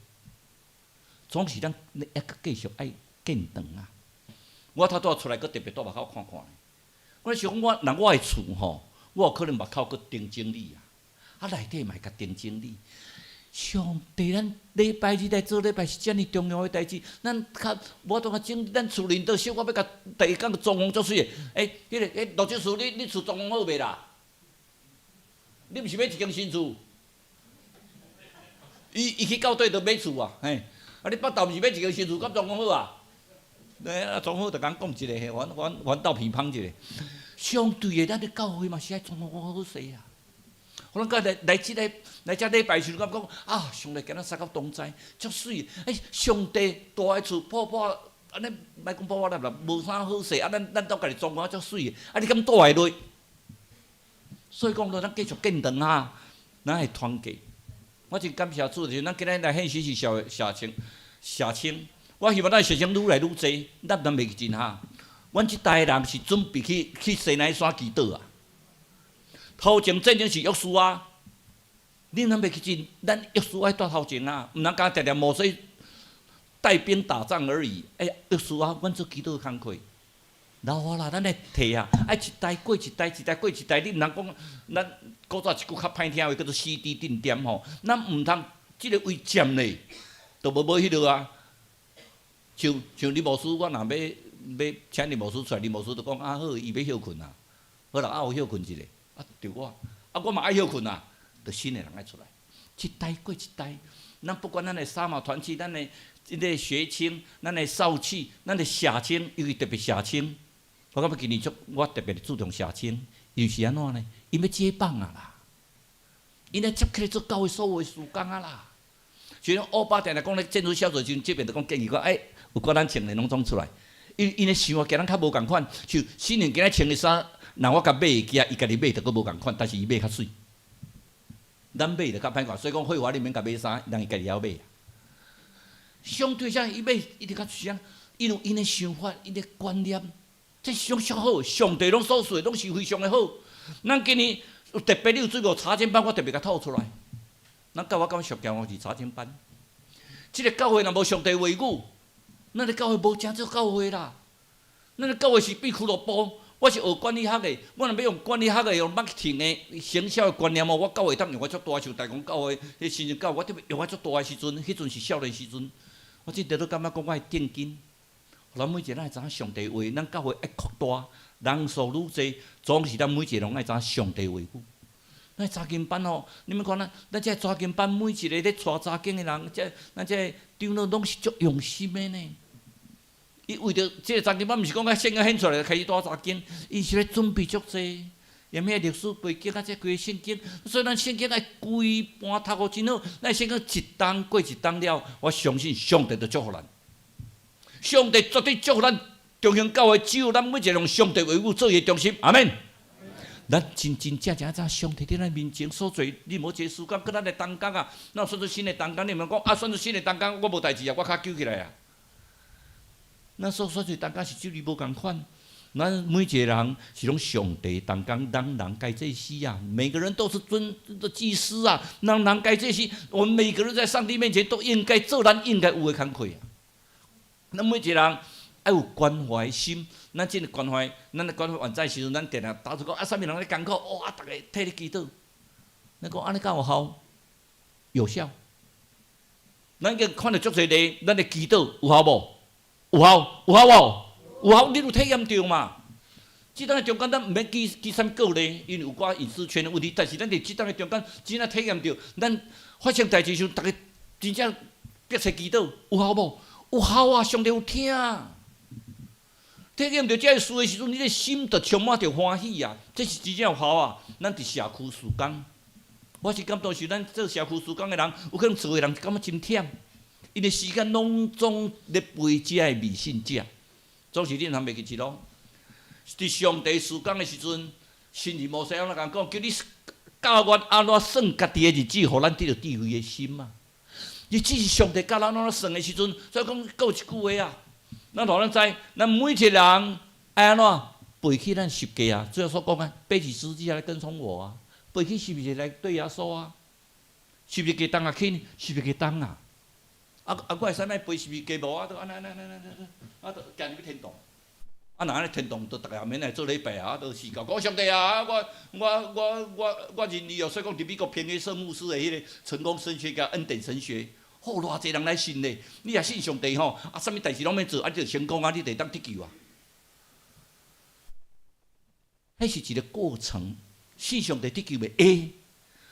總是咱猶閣繼續愛建堂啊！我頭拄仔出來，閣特別蹛目口看看。我想講，我若我的厝吼，我有可能目口閣重整理啊，啊內底嘛會共重整理。上帝，咱禮拜日來做禮拜是遮爾重要的代誌，咱較無法度整，咱厝裡頭小可欲共第二工裝潢足媠的。欸，彼個欸，羅執事，你厝裝潢好未啦？你毋是買一間新厝？伊去到底就買厝啊，嘿。啊，你北投毋是買一間新厝，敢裝潢好啊？欸，啊，裝好就共講一下，嘿，阮鬥鼻芳一下。相對的，咱的教會嘛是愛裝潢好勢啊。我感覺來來這个來遮禮拜時陣，感覺講啊，上帝今仔三甲同在，足媠。欸，上帝蹛的厝破破，按呢莫講破破爛爛，無啥好勢。啊，咱兜家己裝潢足媠的，啊，你敢蹛會落？所以講，咱繼續建堂啊，咱會團結。我真感謝主，就是咱今日來獻時是社社青社青，我希望咱學生愈來愈濟，咱袂真哈。阮這代人是準備去西奈山祈禱啊。頭前戰爭是約書亞，你若袂記真，咱約書亞佇頭前啊，毋通干焦定定摩西帶兵打仗而已。欸，約書亞，阮做祈禱工課，老啊啦，咱來提啊，愛一代過一代，一代過一代，你毋通講咱古早一句較歹聽話叫做 CD 定點吼，咱毋通這个位佔咧，就無買彼落啊。像李牧師，我若欲請李牧師出來，李牧師就講啊好，伊欲歇睏啊，好啦，啊有歇睏一下。啊，著我，啊，我嘛愛歇睏啊，著新的人愛出來，一代過一代，咱不管咱的三馬團契，咱的這个學青，咱的少契，咱的社青，尤其特別社青，我感覺今年足，我特別注重社青，伊是按怎呢？𪜶欲接棒啊啦，𪜶咧接起來做教會所有的事工啊啦。像烏巴定定講咧進入小組時陣，這邊就講建議講，欸，有關咱青年攏總出來，𪜶的想法佮咱較無仝款，像新年今仔穿的衫。若我共買會記，伊家己買就閣無仝款，但是伊買較媠。咱買就較歹看，所以講會話你免共買衫，人伊家己曉買。相對啥，伊買伊就較啥，伊有𪜶的想法，𪜶的觀念，這上上好，上帝攏所賜的攏是非常的好。咱今年有特別，你有注意無？查經班我特別共透出來。咱教我感覺上重要是查經班。這个教會若無上帝話語，咱的教會無誠做教會啦。咱的教會是變俱樂部。我是學管理學的，我若欲用管理學的、用 marketing 的行銷的觀念哦，我教會當用我足大，像大公教會、彼新生教會，我特別用我足大的時陣，彼陣是少年時陣，我這直都感覺講我會定金，咱每一个人愛知影上帝話，咱教會愛擴大，人數愈濟，總是咱每一个人愛知影上帝話語。咱查經班吼，你們看咱，咱這查經班每一個咧帶查經的人，這咱這長老攏是足用心的呢。伊為著這个查經班，毋是講甲聖經顯出來就開始帶查經，伊是咧準備足濟，連遐歷史背景啊，這規个聖經，所以咱聖經愛規盤讀予真好。咱聖經一冬過一冬了，我相信上帝就祝福咱。上帝絕對祝福咱。中興教會只有咱每一個用上帝話語做伊的中心，阿們。咱真真正正知上帝佇咱面前所做，你無一個時間閣咱來同工啊？咱選做新的同工，你毋通講啊？選做新的同工，我無代誌啊，我跤揪起來啊。咱所選做同工是距離無仝款，咱每一個人是攏上帝同工，人人皆祭司啊，每個人都是尊的祭司啊，人人皆祭司。我們每個人在上帝面前都應該做咱應該有的工課啊。咱每一個人愛有關懷心，咱真的關懷，咱咧關懷完在時陣，咱定定到處講啊，啥物人咧艱苦，哦啊，逐家替你祈禱。你講按呢敢有效？有效。咱經看著足濟例，咱的祈禱有效無？有效，有效無？有效，你有體驗著嘛？這當的中間，咱毋免記記啥物個例，因為有寡隱私權的問題。但是咱佇這當的中間，真正體驗著，咱發生代誌時陣，逐家真正迫切祈禱，有效無？有效啊！上帝有聽。體驗著這个事的時陣，你的心就充滿著歡喜啊！這是真正有效啊！咱佇社區事工，我是感動是咱做社區事工的人，有可能做的人感覺真忝，𪜶的時間攏總咧陪遮的未信者，總是恁通袂記得咯。佇上帝事工的時陣，聖人摩西按怎共講？叫你教阮按怎算家己的日子，予咱得著智慧的心啊！日子是上帝教咱按怎算的時陣，所以講閣有一句話啊。咱予咱知，咱每一個人愛按怎背起咱十架啊？主耶穌講啊，背起十字架來跟從我啊！背起十字架來對耶穌啊！十字架重抑輕，十字架重啊！啊啊！我會使莫背十字架無啊？都按呢按呢按呢按呢，啊，都行入去天堂。啊，若按呢天堂，都逐家免來做禮拜啊！都死到講上帝啊！我我我我我認你哦，所以講佇美國平約瑟牧師的彼個成功神學佮恩典神學。好偌濟人來信咧，你若信上帝吼，啊，啥物代誌攏免做，啊，你就成功啊，你就會當得救啊。彼是一個過程，信上帝得救袂會，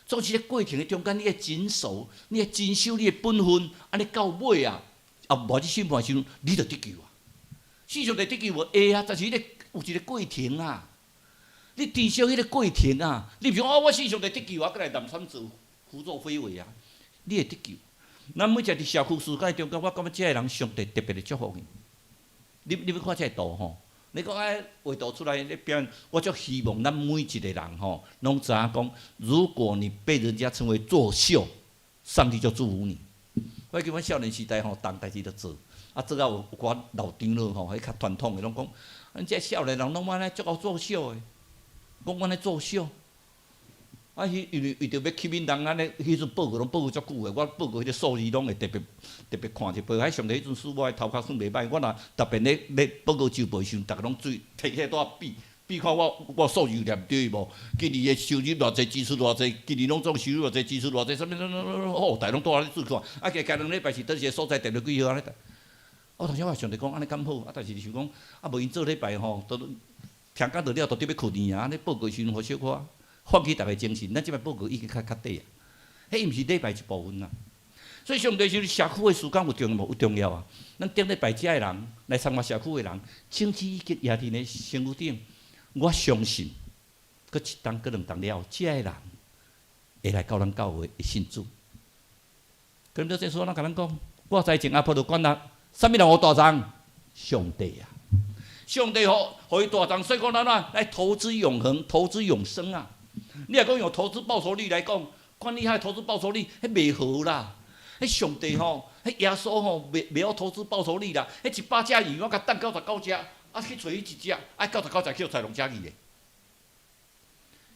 總是咧過程的中間，你愛謹守，你愛遵守你的本分，按呢到尾啊，啊，無去審判時陣，你就得救啊。信上帝得救無會啊，但是彼個有一個過程啊，你遵守彼個過程啊，你毋是講哦，我信上帝得救啊，閣來濫參做胡作非為啊，你會得救。咱每一個佇社區事工中間，我感覺這个人上帝特別的祝福伊。你欲看這个圖吼？你講愛畫圖出來咧表演，我足希望咱每一個人吼，攏知影講，如果你被人家稱為作秀，上帝就祝福你。我記阮少年時代吼，逐代誌都做，啊做到有有寡老長老吼，彼較傳統的攏講，恁這少年人攏按呢足𠢕作秀的，講阮咧作秀。啊，彼因為為著欲吸引人按呢，彼陣報告攏報告足久的，我報告彼個數字攏會特別特別看一報。彼上帝彼陣師母的頭殼算袂䆀，我若特別咧咧報告週報的時陣，逐家攏注意提起來拄仔比比看我我數字有念對無？今年的收入偌濟，支出偌濟，今年攏總收入偌濟，支出偌濟，啥物啥物哦，逐家攏拄仔咧注看。啊，加加兩禮拜是佗一個所在定著幾號按呢？我當時我上帝講按呢敢好，啊，但是想講啊，無𪜶做禮拜吼，都聽講著了，都得欲睏呢啊，按呢報告時陣予小可喚起逐家精神，咱這擺報告已經較較短啊。彼毋是禮拜一部分啊。所以上帝是社區的事工有重要無？有重要啊！咱頂禮拜遮的人來參加社區的人，種子已經壓佇咧身軀頂。我相信，閣一冬、閣兩冬了後，遮的人會來到咱教會，會信主。哥林多前書咱共咱講，我栽種，亞波羅灌落，啥物人予大長？上帝啊！上帝予予伊大長，所以講咱怎來投資永恆，投資永生啊！你若講用投資報酬率來講，管理遐投資報酬率，彼袂好啦。彼上帝吼，彼耶穌吼，袂袂曉投資報酬率啦。彼100隻魚，我共擲99隻，啊去揣彼一隻，啊99隻去予豺狼食去咧。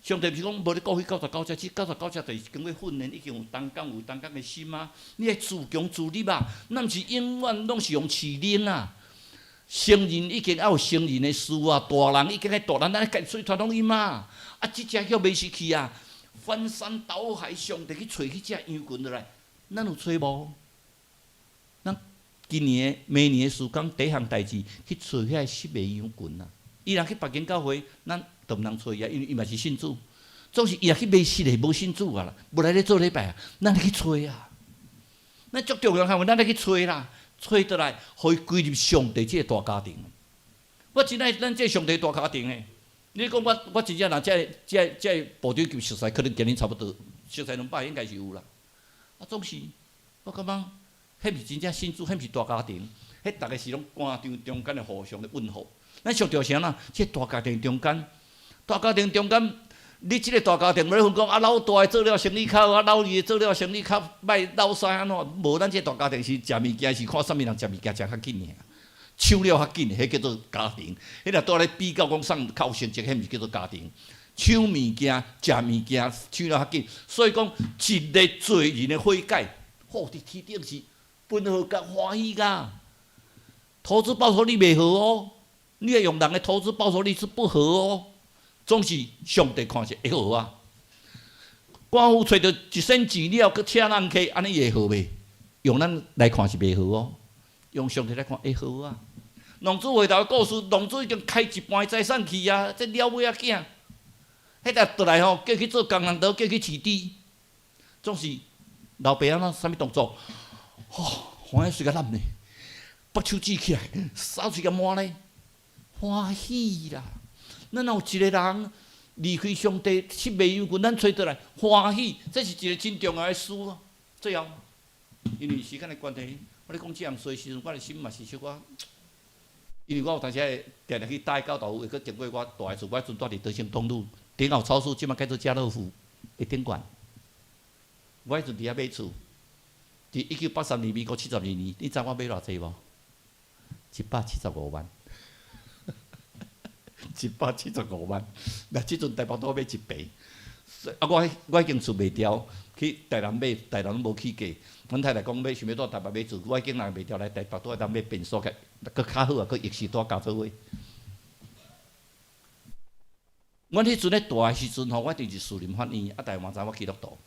上帝毋是講無咧顧彼九十九隻，這九十九隻就是經過訓練，已經有同工有同工的心啊。你愛自強自立啊，咱毋是永遠攏是用飼奶啊。成人已經愛有成人的事啊，大人已經愛大人，咱愛家己傳福音啊。啊，這隻叫迷失去啊，翻山倒海，上帝去揣彼隻羊群落來，咱有揣無？咱今年明年的事工第一項代誌去揣遐失的羊群啊。伊若去別間教會，咱就毋通揣伊啊，因為伊嘛是信主。總是伊若去迷失的，無信主啊啦，無來咧做禮拜啊，咱去揣啊。咱足重要項，咱來去揣啦，揣倒來，予伊歸入上帝這個大家庭。我真愛咱這個上帝大家庭的。你講我，我真正若這個、這個、這個部長級熟似，可能今年差不多，熟似200應該是有啦。啊，總是我感覺，彼毋是真正信主，彼毋是大家庭，彼逐个是攏官場中間的互相的問候。咱上著是按怎？這個大家庭中間，大家庭中間，你這個大家庭無咧分講啊，老大的做了生意較好，啊老二的做了生意較歹，老三按怎？無，咱這個大家庭是食物件是看啥物人食物件食較緊爾，搶了較緊，彼叫做家庭。彼若蹛咧比較講啥較有成績，彼毋是叫做家庭。搶物件、食物件，搶了較緊。所以講，一個罪人的悔改，吼，佇天頂是分號佮歡喜㗎。投資報酬率袂好哦，你欲用人的投資報酬率是不合哦，總是上帝看是會好啊。寡婦揣著一仙錢了，閣請人客，按呢會好袂？用咱來看是袂好哦，用上帝來看會好啊。浪子回頭的故事，浪子已經開一半的財產去啊，這了尾仔囝，彼個倒來吼，叫去做工人，都叫去飼豬，總是老爸按怎啥物動作？吼，歡喜隨共攬呢，腹手指起來，手喙共抹咧，歡喜啦！咱若有一個人離開上帝，失迷羊群，咱揣倒來歡喜，這是一個真重要的事啊。最後，因為時間的關係，我咧講這項事的時陣，我的心嘛是小可，因為我有當時會定定去搭教導，會閣經過我蹛的厝，我彼陣蹛佇德勝東路頂後超市，這馬改做家樂福的頂懸。我彼陣佇遐買厝，佇1983年，民國72年，你知我買偌濟無？175萬，175萬。那這陣台北都買一坪，啊，我彼間厝賣掉，去台南買，台南攏無起價。阮太太講欲想欲蹛台北買厝，我竟然賣掉來台北，蹛當買便所，閣較好啊，閣浴室蹛加做伙。阮彼陣咧蹛的時陣吼，我佇是士林法院，啊，逐家嘛知我基督徒，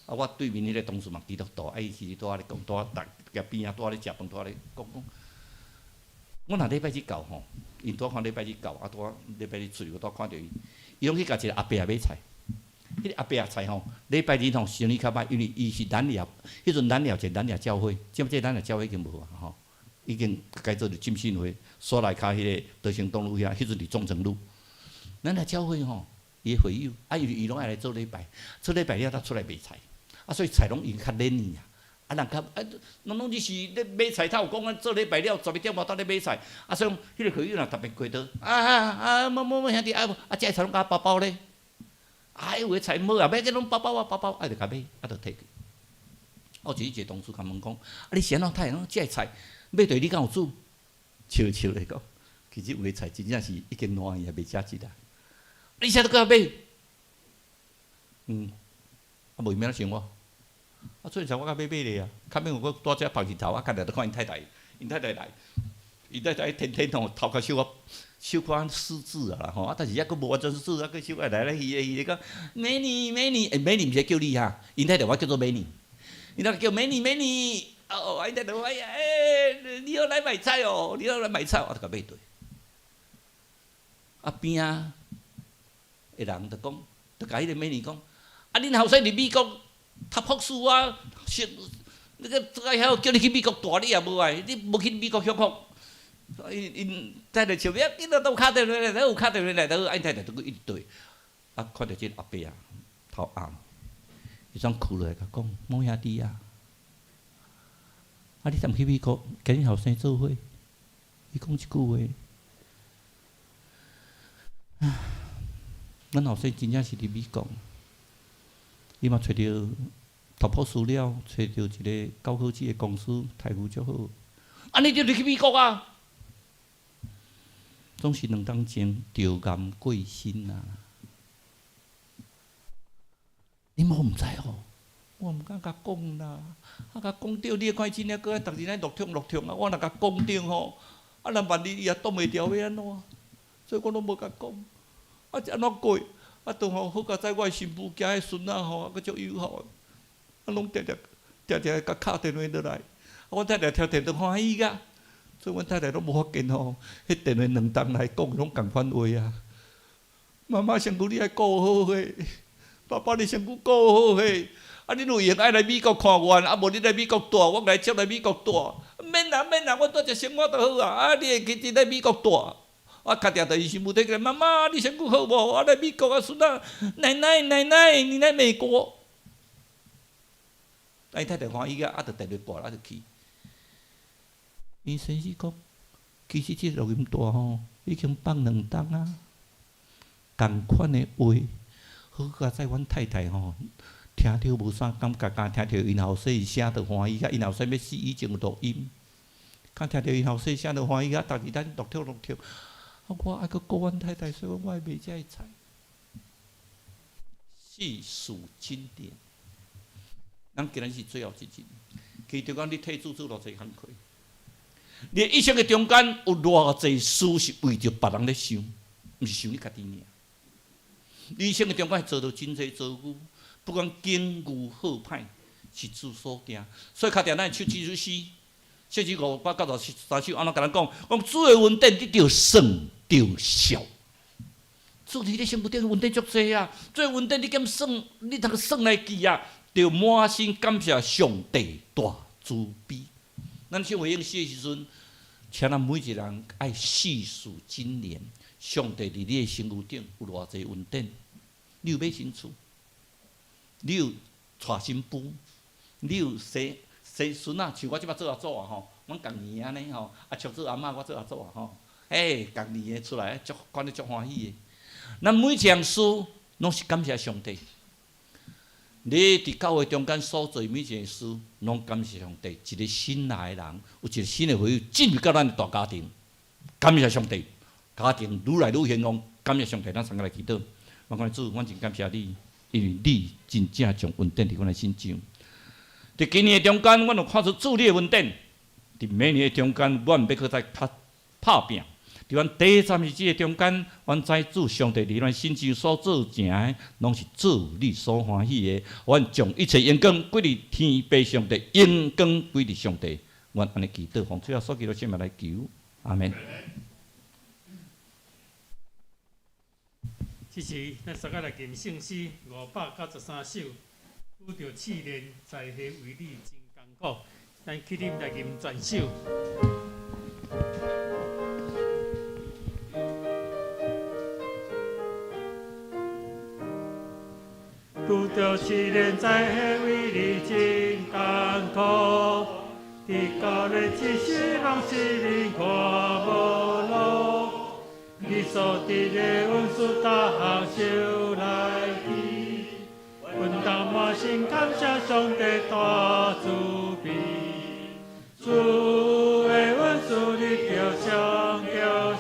啊，我對面彼個同事嘛基督徒，啊，伊其實蹛咧講，蹛逐個邊仔蹛咧食飯，蹛咧講講。我若禮拜日到吼，𪜶拄看禮拜日到，啊，拄禮拜日出去，我拄看著伊，伊攏去共一個阿伯仔買菜。彼個阿伯仔菜吼，禮拜日吼生意較歹，因為伊是南寮，彼陣南寮一個南寮教會，這這南寮教會已經無啊吼，已經改做浸信會，所來較彼個德興東路遐，彼陣佇中正路。南寮教會吼，伊的會友，啊，因為伊攏愛來做禮拜，做禮拜了才出來賣菜，啊，所以菜攏已經較軟去啊。啊，人較啊，攏攏只是咧買菜，他有講啊，做禮拜了11點外搭咧買菜，啊，所以彼個會友若特別過多，啊啊啊，某某某兄弟啊，啊，這个菜攏共包包咧，啊，有的菜毋好啊，欲緊攏包包啊包包，啊，就共買，啊，就提去。我一日一個同事共問講，啊，你是按怎睇？攏這个菜買著你敢有煮？笑笑咧講，其實有的菜真正是已經爛去啊，袂食得啊。你啥都閣買？嗯，啊，無伊欲按怎生活？啊，做菜我較買買咧啊，較免有我蹛遮曝日頭，啊，較來就看𪜶太太，𪜶太太來，𪜶太太天天吼頭殼小可小可失智啊啦吼，啊，但是抑閣無完全失智，啊，閣小可來來去去咧講，美女美女，欸，美女毋是叫你哈，𪜶太太我叫做美女，𪜶太太叫美女美女，哦，𪜶太太哎呀，欸，你又來買菜哦，你又來買菜，我就共買對。啊邊仔的人就講，就共彼個美女講，啊，恁後生佇美國讀博士啊，是那個這個遐叫你去美國蹛，你也無愛，你無去美國享福。𪜶𪜶太太笑，欲緊啊，都有敲電話來，都有敲電話來，都啊，𪜶太太都閣一直對。啊，看著這個阿伯啊，頭紅，伊怎哭落來，共講，某兄弟啊，啊，你踮去美國共恁後生做伙？伊講一句話，唉，阮後生真正是佇美國，伊嘛揣著讀博士了，揣著一個高科技的公司，待遇足好。啊，你就入去美國啊？總是兩冬前著癌過身啊！你莫毋知哦，我毋敢共講啦。啊，共講著，你看伊真正閣愛逐日來落痛落痛啊！我若共講著吼，啊，若萬一伊也擋袂牢，欲按怎？所以我攏無共講。啊，這按怎過？啊，當吼好佳哉，我的新婦囝的孫仔吼，閣足友好，啊，攏定定定定共敲電話落來。啊，阮太太聽電話歡喜甲，所以阮太太攏無發現吼，彼電話兩冬來講攏仝款話啊。媽媽身軀你愛顧好勢，爸爸你身軀顧好勢。啊，你有閒愛來美國看我，啊，無你來美國蹛，我共你接來美國蹛。免啦免啦，我蹛遮生活就好啊。啊，你會記得來美國蹛。我敲定著伊新婦提起來，媽媽，你身軀好無？我來美國啊，孫仔，奶奶奶奶，你來美國。啊，伊太太歡喜啊，啊，就電話掛了，啊，就去。𪜶先生講，其實這錄音帶吼已經放兩冬啊，仝款的話，好佳哉，阮太太吼聽著無啥感覺，敢聽著𪜶後生聲就歡喜啊！𪜶後生欲死以前有錄音，敢聽著𪜶後生聲就歡喜啊！逐日咱錄聽錄聽，啊，我愛閣顧阮太太，所以我愛賣這个菜。細數經典，咱今日是最後一日，其實講你替主做偌濟工課，你一生的中間有偌濟事是為著別人咧想，毋是想你家己爾。你一生的中間會遭到真濟遭遇，不管景遇好歹，是主所定。所以敲定咱的手這首詩，甚至593首按怎共咱講？講主的恩典，你著算著數。主佇你身軀頂恩典足濟啊！主的恩典你兼算，你通算來記啊！著滿心感謝上帝大慈悲。咱唱回應詩的時陣，請咱每一個人愛細數今年，上帝佇你的身軀頂有偌濟恩典。你有買新厝，你有娶新婦，你有生生孫仔，像我這擺做阿祖啊吼，阮仝年按呢吼，啊像做阿嬤，我做阿祖啊吼，欸，仝年的出來，足看得足歡喜的。咱每一項事攏是感謝上帝。你佇教會中間所做每一件事，攏感謝上帝。一個新來的人，有一個新的朋友進入到咱的大家庭，感謝上帝，家庭愈來愈興旺。感謝上帝，咱三個來祈禱。我講主，阮真感謝你，因為你真正將恩典佇阮的身上。佇今年的中間，阮有看出主你的恩典。佇明年的中間，阮欲閣再較拍拚。佇阮短暫日子的中間，阮知主上帝佇阮身上所做成的，攏是主你所歡喜的。阮將一切榮光歸予天父上帝，榮光歸予上帝。阮按呢祈禱，奉主耶穌基督聖名來求，阿門。這時，咱三個來吟聖詩593首，拄著試煉，在彼為你真艱苦。咱起立來吟全首。拄著試煉，在彼為你真艱苦，伫高日子失望，失明看無路，你所得的恩賜，逐項收來記，阮當滿心感謝上帝大慈悲，主的恩賜你著想著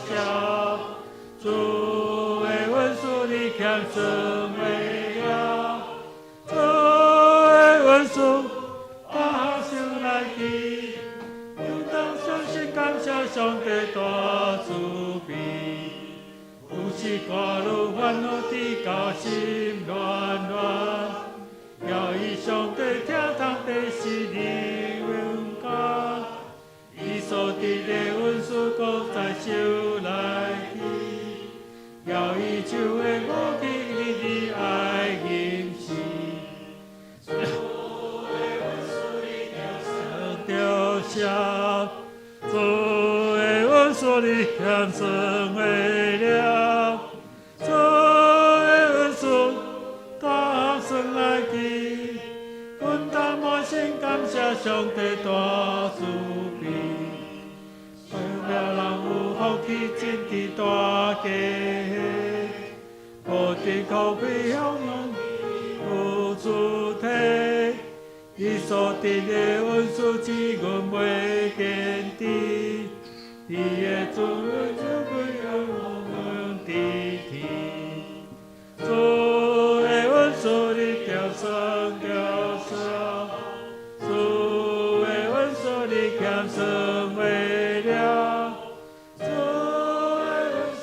數，主的恩賜你欠算袂了，主的恩賜逐項收來記，阮當相信感謝上帝大慈悲。有時看愈煩惱，直到心亂亂，要伊上帝聽通的是你阮家，伊所得的恩賜閣再收來去，要伊手的武器，你的愛認識。主的恩賜你著算著數，主的恩賜你欠算袂了，主的恩賜逐項算來記，阮當滿心感謝上帝大慈悲。代表人有福氣，真佇大家，無得可比享用有主體，伊所得的恩賜，只阮袂見得，伊的主恩賜歸予阮佇天。主的恩賜你著算著數，主的恩賜你欠算袂了，主的恩賜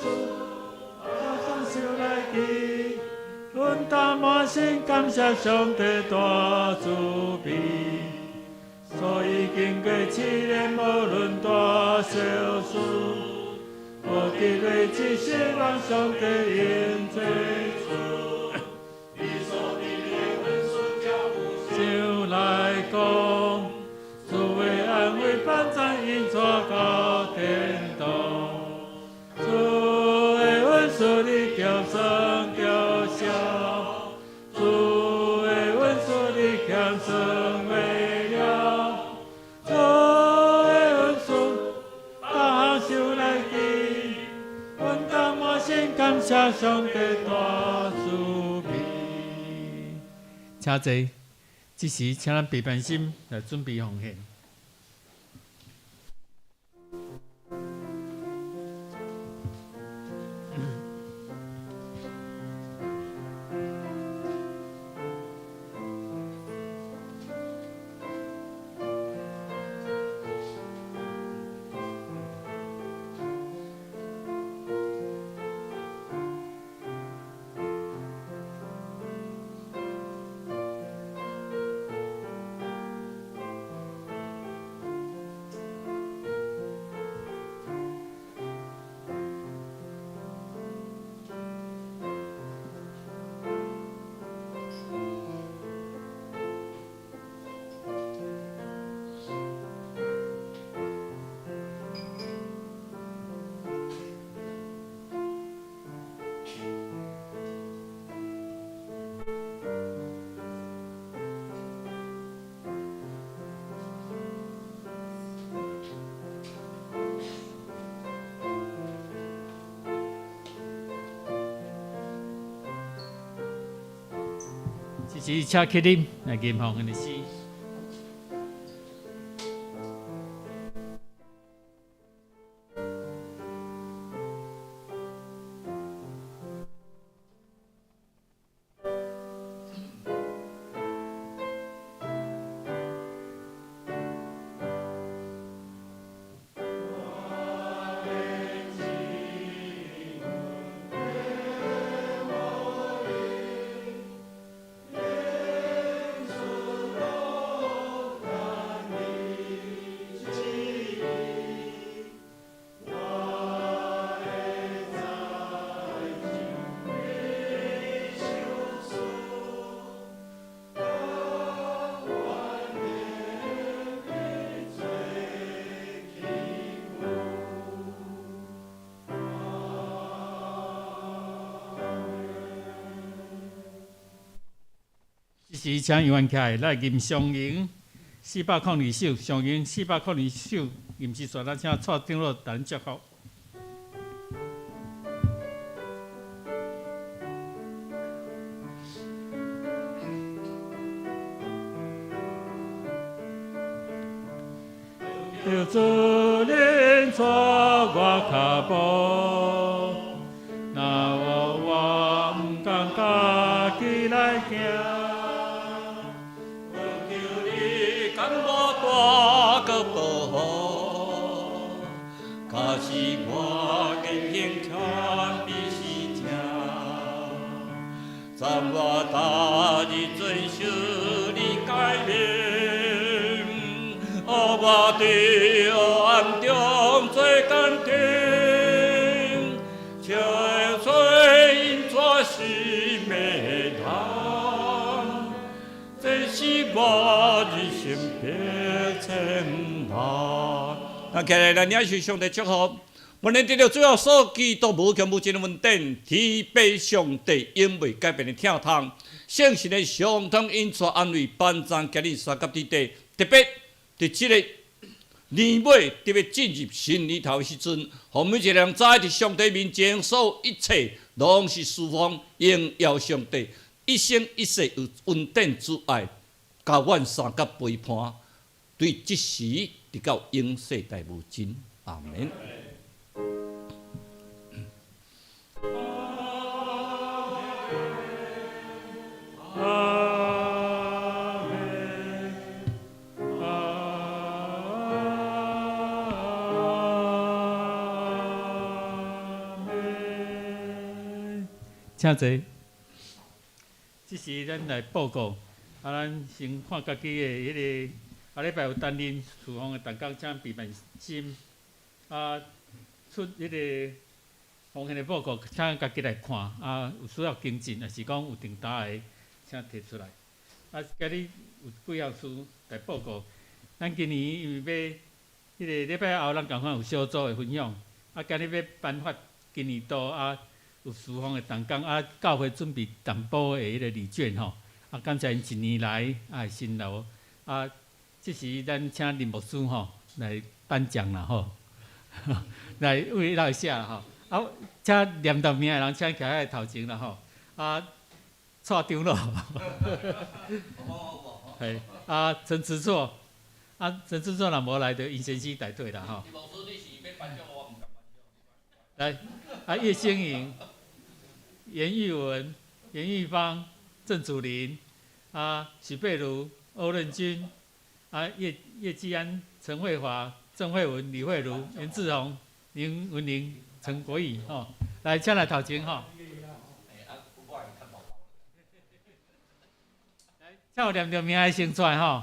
逐項收來記，阮當滿心感謝上帝大慈悲。所以經過試煉，無論大小事，無得累只希望上帝應做主。上來講，主的安慰幫贊引帶到天堂。主的恩賜你著算著數，主的恩賜你欠算袂了，主的恩賜請坐。這時，請咱備辦心來準備奉獻。這時請起立來吟奉獻的詩。這時請楊元起來，來吟上詠402首，上詠402首，吟詩煞，咱請蔡長老帶咱祝福。求主領帶我跤步，若無我毋甘家己來行。我求你敢無大閣保護，假使我言行堪比是正，讚我逐日遵守你誡命，予我佇黑暗中做堅定，笑做因怎是迷人，這是我人生的前途。那起來，咱領受上帝祝福。願恁得著主耶穌基督無窮無盡的恩典，天父上帝永袂改變的疼痛，聖神的相通引帶安慰，幫助行恁三甲之地，特別佇這个年尾，特別進入新年頭的時陣，予每一个人知佇上帝面前，所有一切攏是侍奉榮耀上帝，一生一世有恩典之愛，共阮相佮陪伴，對這時直到永世代無盡。阿門。阿門，阿門。請坐。這時咱來報告，啊，咱先看家己的彼个，下禮拜有擔任侍奉的同工，請備辦心，啊，出彼个奉獻的報告，請家己來看，啊，有需要更進，抑是講有重大的，請提出來。啊，今日有幾項事來報告。咱今年因為欲彼个禮拜後，咱仝款有小組的分享。啊，今日欲頒發今年度啊有侍奉的同工啊，教會準備淡薄的彼个禮券吼。啊，感謝𪜶一年來啊辛勞。啊，這時咱請林牧師吼來頒獎啦吼，來為來寫啦吼。啊，請念到名的人，請徛佇頭前啦吼。啊，蔡长老，嘿，啊，陈慈错，啊，陈慈错若无来，就尹先生代替啦吼。来，啊，叶兴颖、严玉文、严玉芳、郑祖林、啊，许贝如、欧任君、啊，叶继安、陈慧华、郑慧文、李慧茹、严志宏、林文玲、陈国义，吼，来，请来头前吼。来，请有念著名的先出来吼。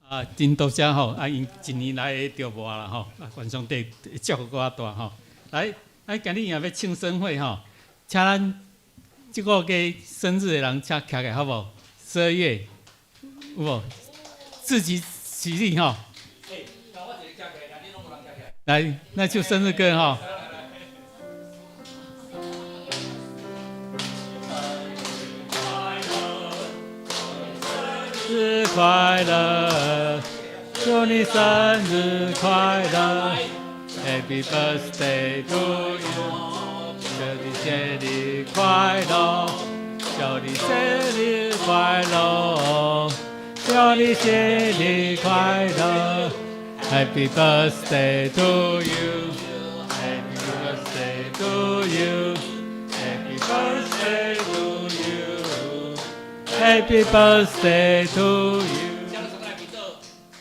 啊，真多謝吼！啊，𪜶一年來的著無啦吼，啊，願上帝祝福閣較大吼。來，啊，今日也欲慶生會吼，請咱這個月生日的人請徛起來好無？12月有無？自己起立吼。來，那就生日歌吼。生日快樂，祝你生日快樂，Happy birthday to you，祝你生日快樂，祝你生日快樂，祝你生日快樂，Happy birthday to you，Happy birthday to you，Happy birthday to you。Happy birthday to you。请上來祈禱，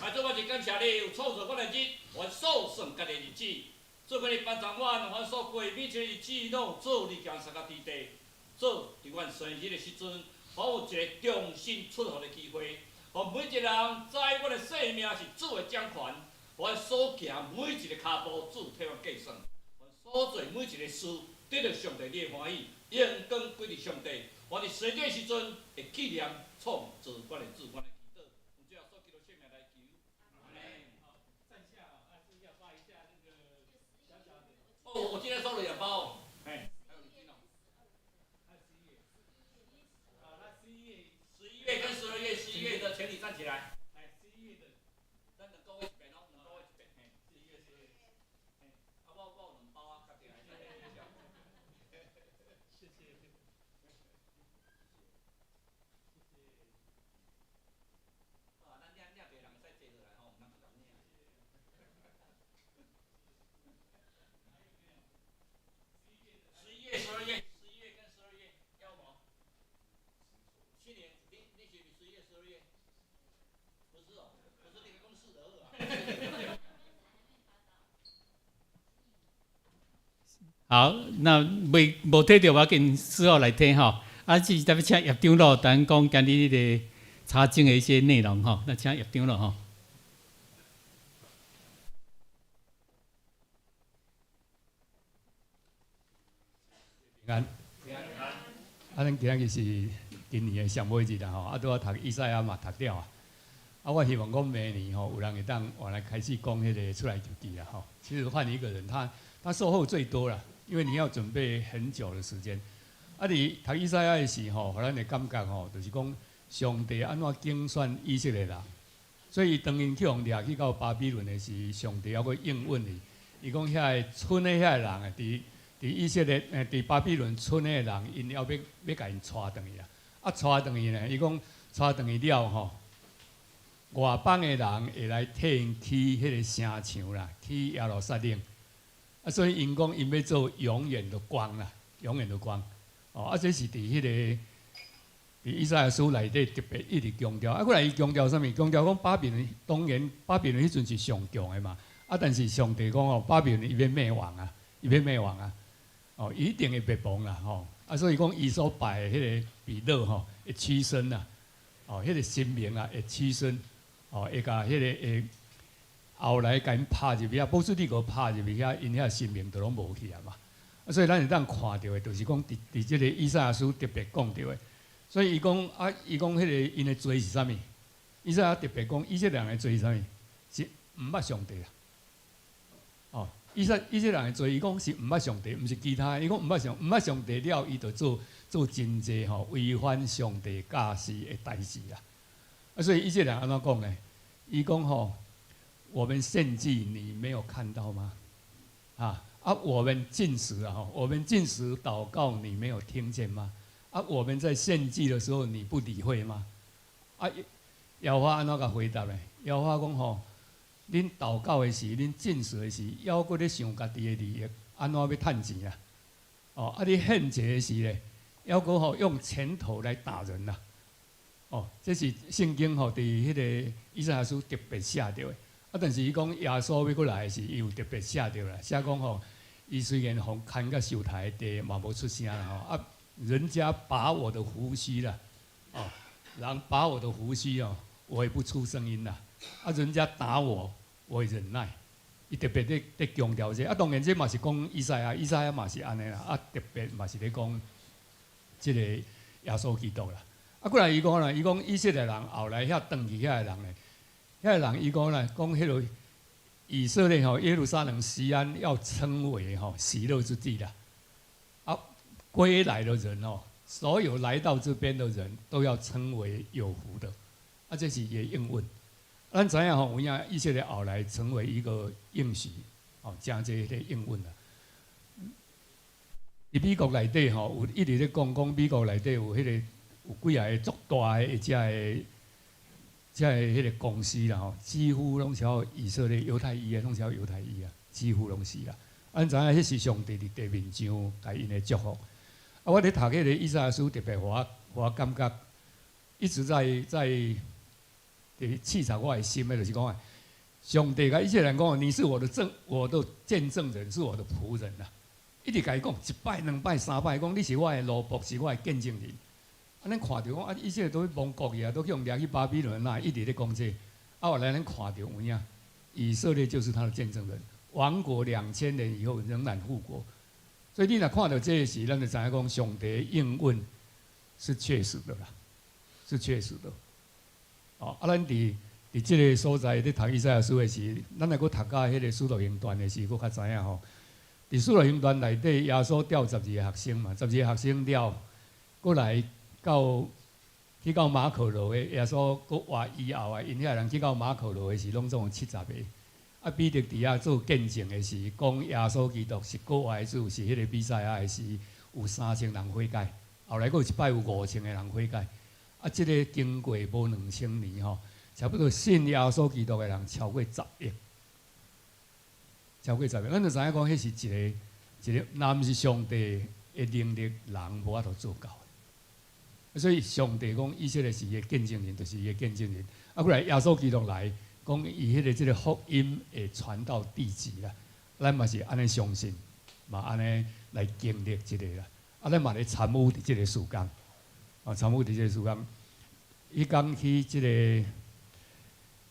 啊，主，我是感謝你有創造阮的日，阮所算家己的日子，做阮的幫助阮，阮所過每一個日子，攏有做你行三個之地，做佇阮生日的時陣，予有一個重新出發的機會，予每一個人知阮的生命是主的掌權，阮所行每一個跤步，主替阮計算，阮所做每一個事，得著上帝你的歡喜，榮光歸予上帝。我佇生日的時陣會紀念創造阮的主，阮的祈禱，用主耶穌基督聖名來求。阿們。站下啊，是要發一下那個小小的。哦，我今天收了兩包。哎，還有禮金哦。11月。好，那十一月。11月跟12月，11月的全體站起來。哎，十一月的。咱兩個月一遍哦，兩個月一遍。嘿，11月、12月。嘿，啊，我有兩包啊，家己來。謝謝。啊，咱領領別人會使坐落來吼，毋通閣共領。11月、12月，11月跟12月要無？去年你是毋是11月、12月？不是哦，不是你講四十二啊。好，那未無提著無要緊，事後來提吼。啊，這是特別請葉長老等講今日彼個查經的一些內容吼。那請葉長老吼。平安。啊，咱今仔日是今年的上尾日啦吼，啊，拄仔讀以賽亞嘛讀了啊。啊，我希望講明年吼，有人會當換來開始講彼個出埃及記啦吼。其實換一個人，他收穫最多啦，因為你要準備很久的時間。啊，佇讀以賽亞的時吼，予咱的感覺吼，就是講上帝按怎揀選以色列人。所以當𪜶去予掠去到巴比倫的時，上帝猶閣應允伊，伊講遐个賰的遐个人啊，佇以色列，佇巴比倫賰的人，𪜶猶欲共𪜶帶轉去啊。啊，帶轉去呢，伊講帶轉去了吼，外邦的人會來替𪜶起彼個城牆啦，起耶路撒冷。啊，所以𪜶講𪜶欲做永遠的光啦，永遠的光。哦，啊，這是佇彼個佇以賽亞書內底特別一直強調。啊，閣來伊強調啥物？強調講巴比倫，當然巴比倫彼陣是上強的嘛。啊，但是上帝講哦，巴比倫伊欲滅亡啊，伊欲滅亡啊。哦，一定會滅亡啦，吼！啊，所以講伊所拜的彼個比勒吼，會屈身啦，哦，彼個神明啊會屈身，哦，會共彼個會後來共𪜶拍入去遐，波斯帝國拍入去遐，𪜶遐神明就攏無去啊嘛。啊，所以咱會當看著的，就是講佇這個以賽亞書特別講著的。所以伊講啊，伊講彼個𪜶的罪是啥物？以賽亞特別講，以色列人的罪是啥物？是毋捌上帝啊！哦。以色列人的罪，伊講是毋捌上帝，毋是其他。伊講毋捌上帝了，伊就做真濟吼違反上帝教示的代誌啦。啊，所以以色列人按怎講呢？伊講吼，我們獻祭，你沒有看到嗎？啊，我們禁食啊，吼，我們禁食禱告，你沒有聽見嗎？啊，我們在獻祭的時候，你不理會嗎？啊，耶和華按怎共回答呢？耶和華講吼，恁禱告的時，恁禁食的時，猶閣咧想家己的利益，按怎欲趁錢啊？哦，啊，你獻祭的時咧，猶閣吼用拳頭來打人啦！哦，這是聖經吼佇彼個以賽亞書特別寫著的。啊，但是伊講耶穌欲閣來的時，伊有特別寫著啦，寫講吼，伊雖然予牽甲受刣的地嘛無出聲啦吼，啊，人家拔我的鬍鬚啦，哦，人拔我的鬍鬚哦，我也不出聲音啦，啊，人家打我，我會忍耐，伊特別咧強調這個，啊，當然這嘛是講以賽亞，以賽亞嘛是按呢啦，啊，特別嘛是咧講這個耶穌基督啦。啊，過來伊講啦，伊講以色列人後來遐轉去遐个人咧，遐個人伊講啦，講彼個以色列吼耶路撒冷錫安要稱為吼喜樂之地啦。啊，歸來的人哦，所有來到這邊的人都要稱為有福的，啊，這是伊的應允。咱知影吼，有影以色列後來成為一個應許，哦，誠濟彼個應允啦。佇美國內底吼，有一直咧講講美國內底有彼個有幾仔個足大的這個彼個公司啦吼，幾乎攏是以色列猶太裔的，攏是猶太裔啊，幾乎攏是啦。咱知影彼是上帝佇地面上共𪜶的祝福。啊，我咧讀彼個以賽亞書，特別予我感覺一直在佇刺插我的心的，就是講啊，上帝共以色列人講，你是我的證，我的見證人，是我的僕人啦。一直共伊講一擺、兩擺、三擺，講你是我的奴僕，是我的見證人。啊，咱看著講啊，以色列都去亡國去啊，都去予掠去巴比倫啊，一直咧講這個。啊，後來咱看著有影，以色列就是他的見證人。亡國2000年以後仍然復國，所以你若看著這個時，咱就知影講上帝應允是確實的啦，是確實的。哦，啊，咱佇這個所在咧讀以賽亞書的時，咱若閣讀到彼個使徒行傳的時，閣較知影吼。佇使徒行傳內底，耶穌調12個學生嘛，12個學生了，閣來到去到馬可樓的，耶穌閣活以後啊，𪜶遐人去到馬可樓的時，攏總有70個。啊，彼得佇遐做見證的時，講耶穌基督是復活的主，是彼個彌賽亞的時，有3000人悔改。後來閣有一擺有5000個人悔改。啊，這個經過無2000年吼，差不多信耶穌基督的人超過10億，超過10億。咱就知影講，彼是一個一個，若毋是上帝的能力，人無法度做到的。所以上帝講以色列是伊的見證人，就是伊的見證人。啊，閣來耶穌基督來講，伊彼個這個福音會傳到地極啦。咱嘛是按呢相信。嘛按呢來經歷這個啦。啊，咱嘛咧參與佇這個事工，啊，參與佇這個事工。彼工去這个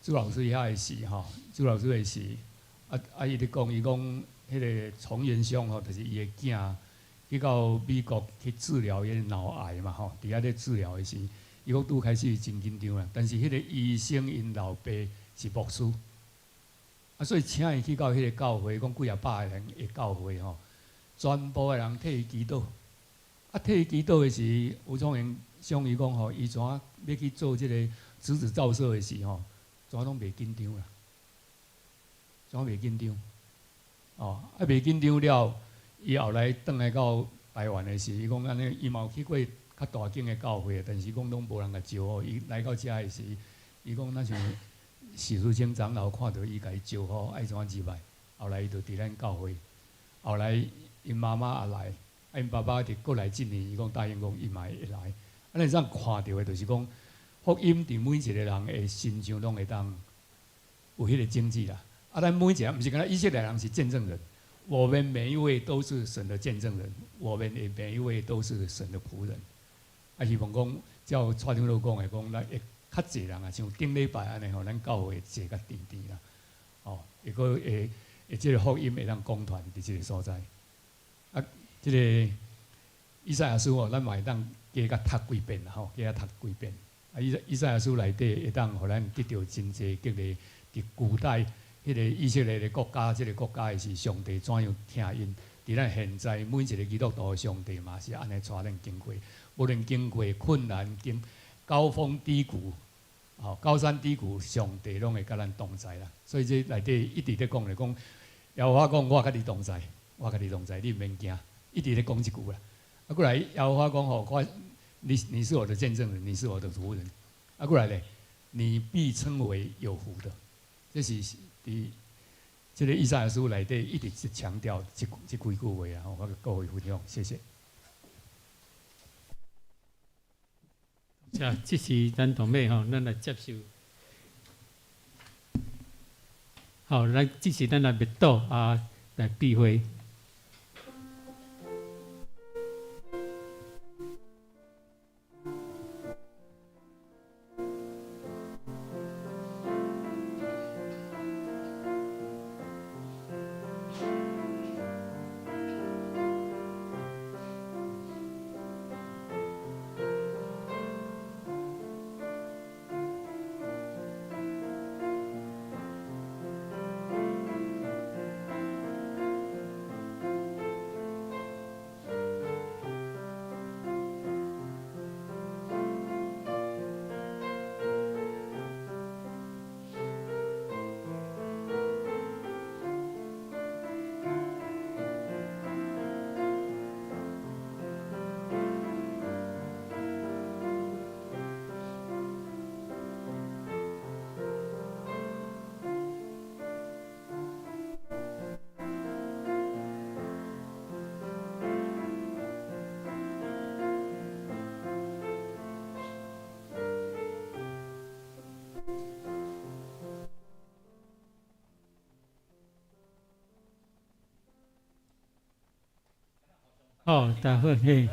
朱老師遐的時吼，朱老師的時，啊啊，伊咧講，伊講彼个崇元兄吼，就是伊的囝去到美國去治療彼个腦癌嘛吼，佇遐咧治療的時，伊講拄開始真緊張啦，但是彼个醫生𪜶老爸是牧師，啊，所以請伊去到彼个教會，講幾仔百個人的教會吼，全部的人替伊祈禱，啊，替伊祈禱的時，吳聰榮兄伊講吼，伊怎欲去做這个質子照射的時吼，怎攏袂緊張啦，怎袂緊張？哦，啊袂緊張了，伊後來轉來到台灣的時，伊講按呢，伊嘛有去過較大間的教會，但是講攏無人共招呼。伊來到遮的時，伊講若像許淑清長老看著伊共伊招呼，愛怎入來？後來伊就佇咱教會，後來𪜶媽媽也來，啊𪜶爸爸佇國內這年，伊講答應講伊嘛會來。啊，你這樣看著的，就是講福音佇每一個人的身上攏會當有彼个種子啦。啊，咱每一个，毋是干焦以色列人是見證人，我們每一位都是神的見證人，我們也每一位都是神的僕人。啊，希望講照蔡長老講的，講咱會較濟人啊，像頂禮拜按呢吼，咱教會坐較甜甜啦，哦，會閣會會這个福音會當廣傳佇這个所在。啊，這个以賽亞書哦，咱嘛會當加共讀幾遍啦吼，加共讀幾遍。啊，以賽亞書內底會當予咱得著真濟激勵，佇古代彼个以色列的國家，這个國家的是上帝怎樣疼𪜶？佇咱現在每一个基督徒，上帝嘛是按呢帶咱經過，無論經過困難、經高峰低谷，吼高山低谷，上帝攏會佮咱同在啦。所以這內底一直咧講咧講，耶和華講我佮你同在，我佮你同在，你毋免驚，一直咧講這句啦。啊，過來耶和華講吼，我你是我的見證人，你是我的僕人。啊，過來咧，你必稱為有福的，這是佇這个以賽亞書內底一直是強調這幾句話啊，我佮各位分享，謝謝。這這是咱同尾吼，咱來接受。好，來，這是咱來默禱啊，來閉會。好，大家好，嘿。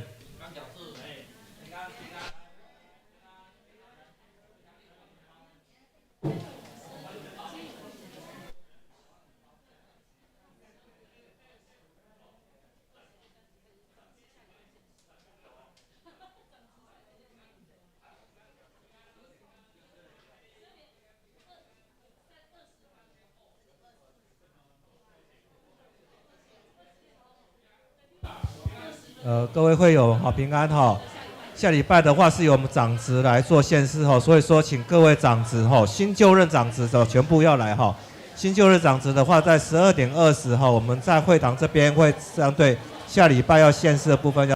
各位會友好平安哈。下禮拜的話是由我們長執來做獻詩哈，所以說請各位長執哈，新就任長執的全部要來哈。新就任長執的話，在12點20哈，我們在會堂這邊會相對下禮拜要獻詩的部分要。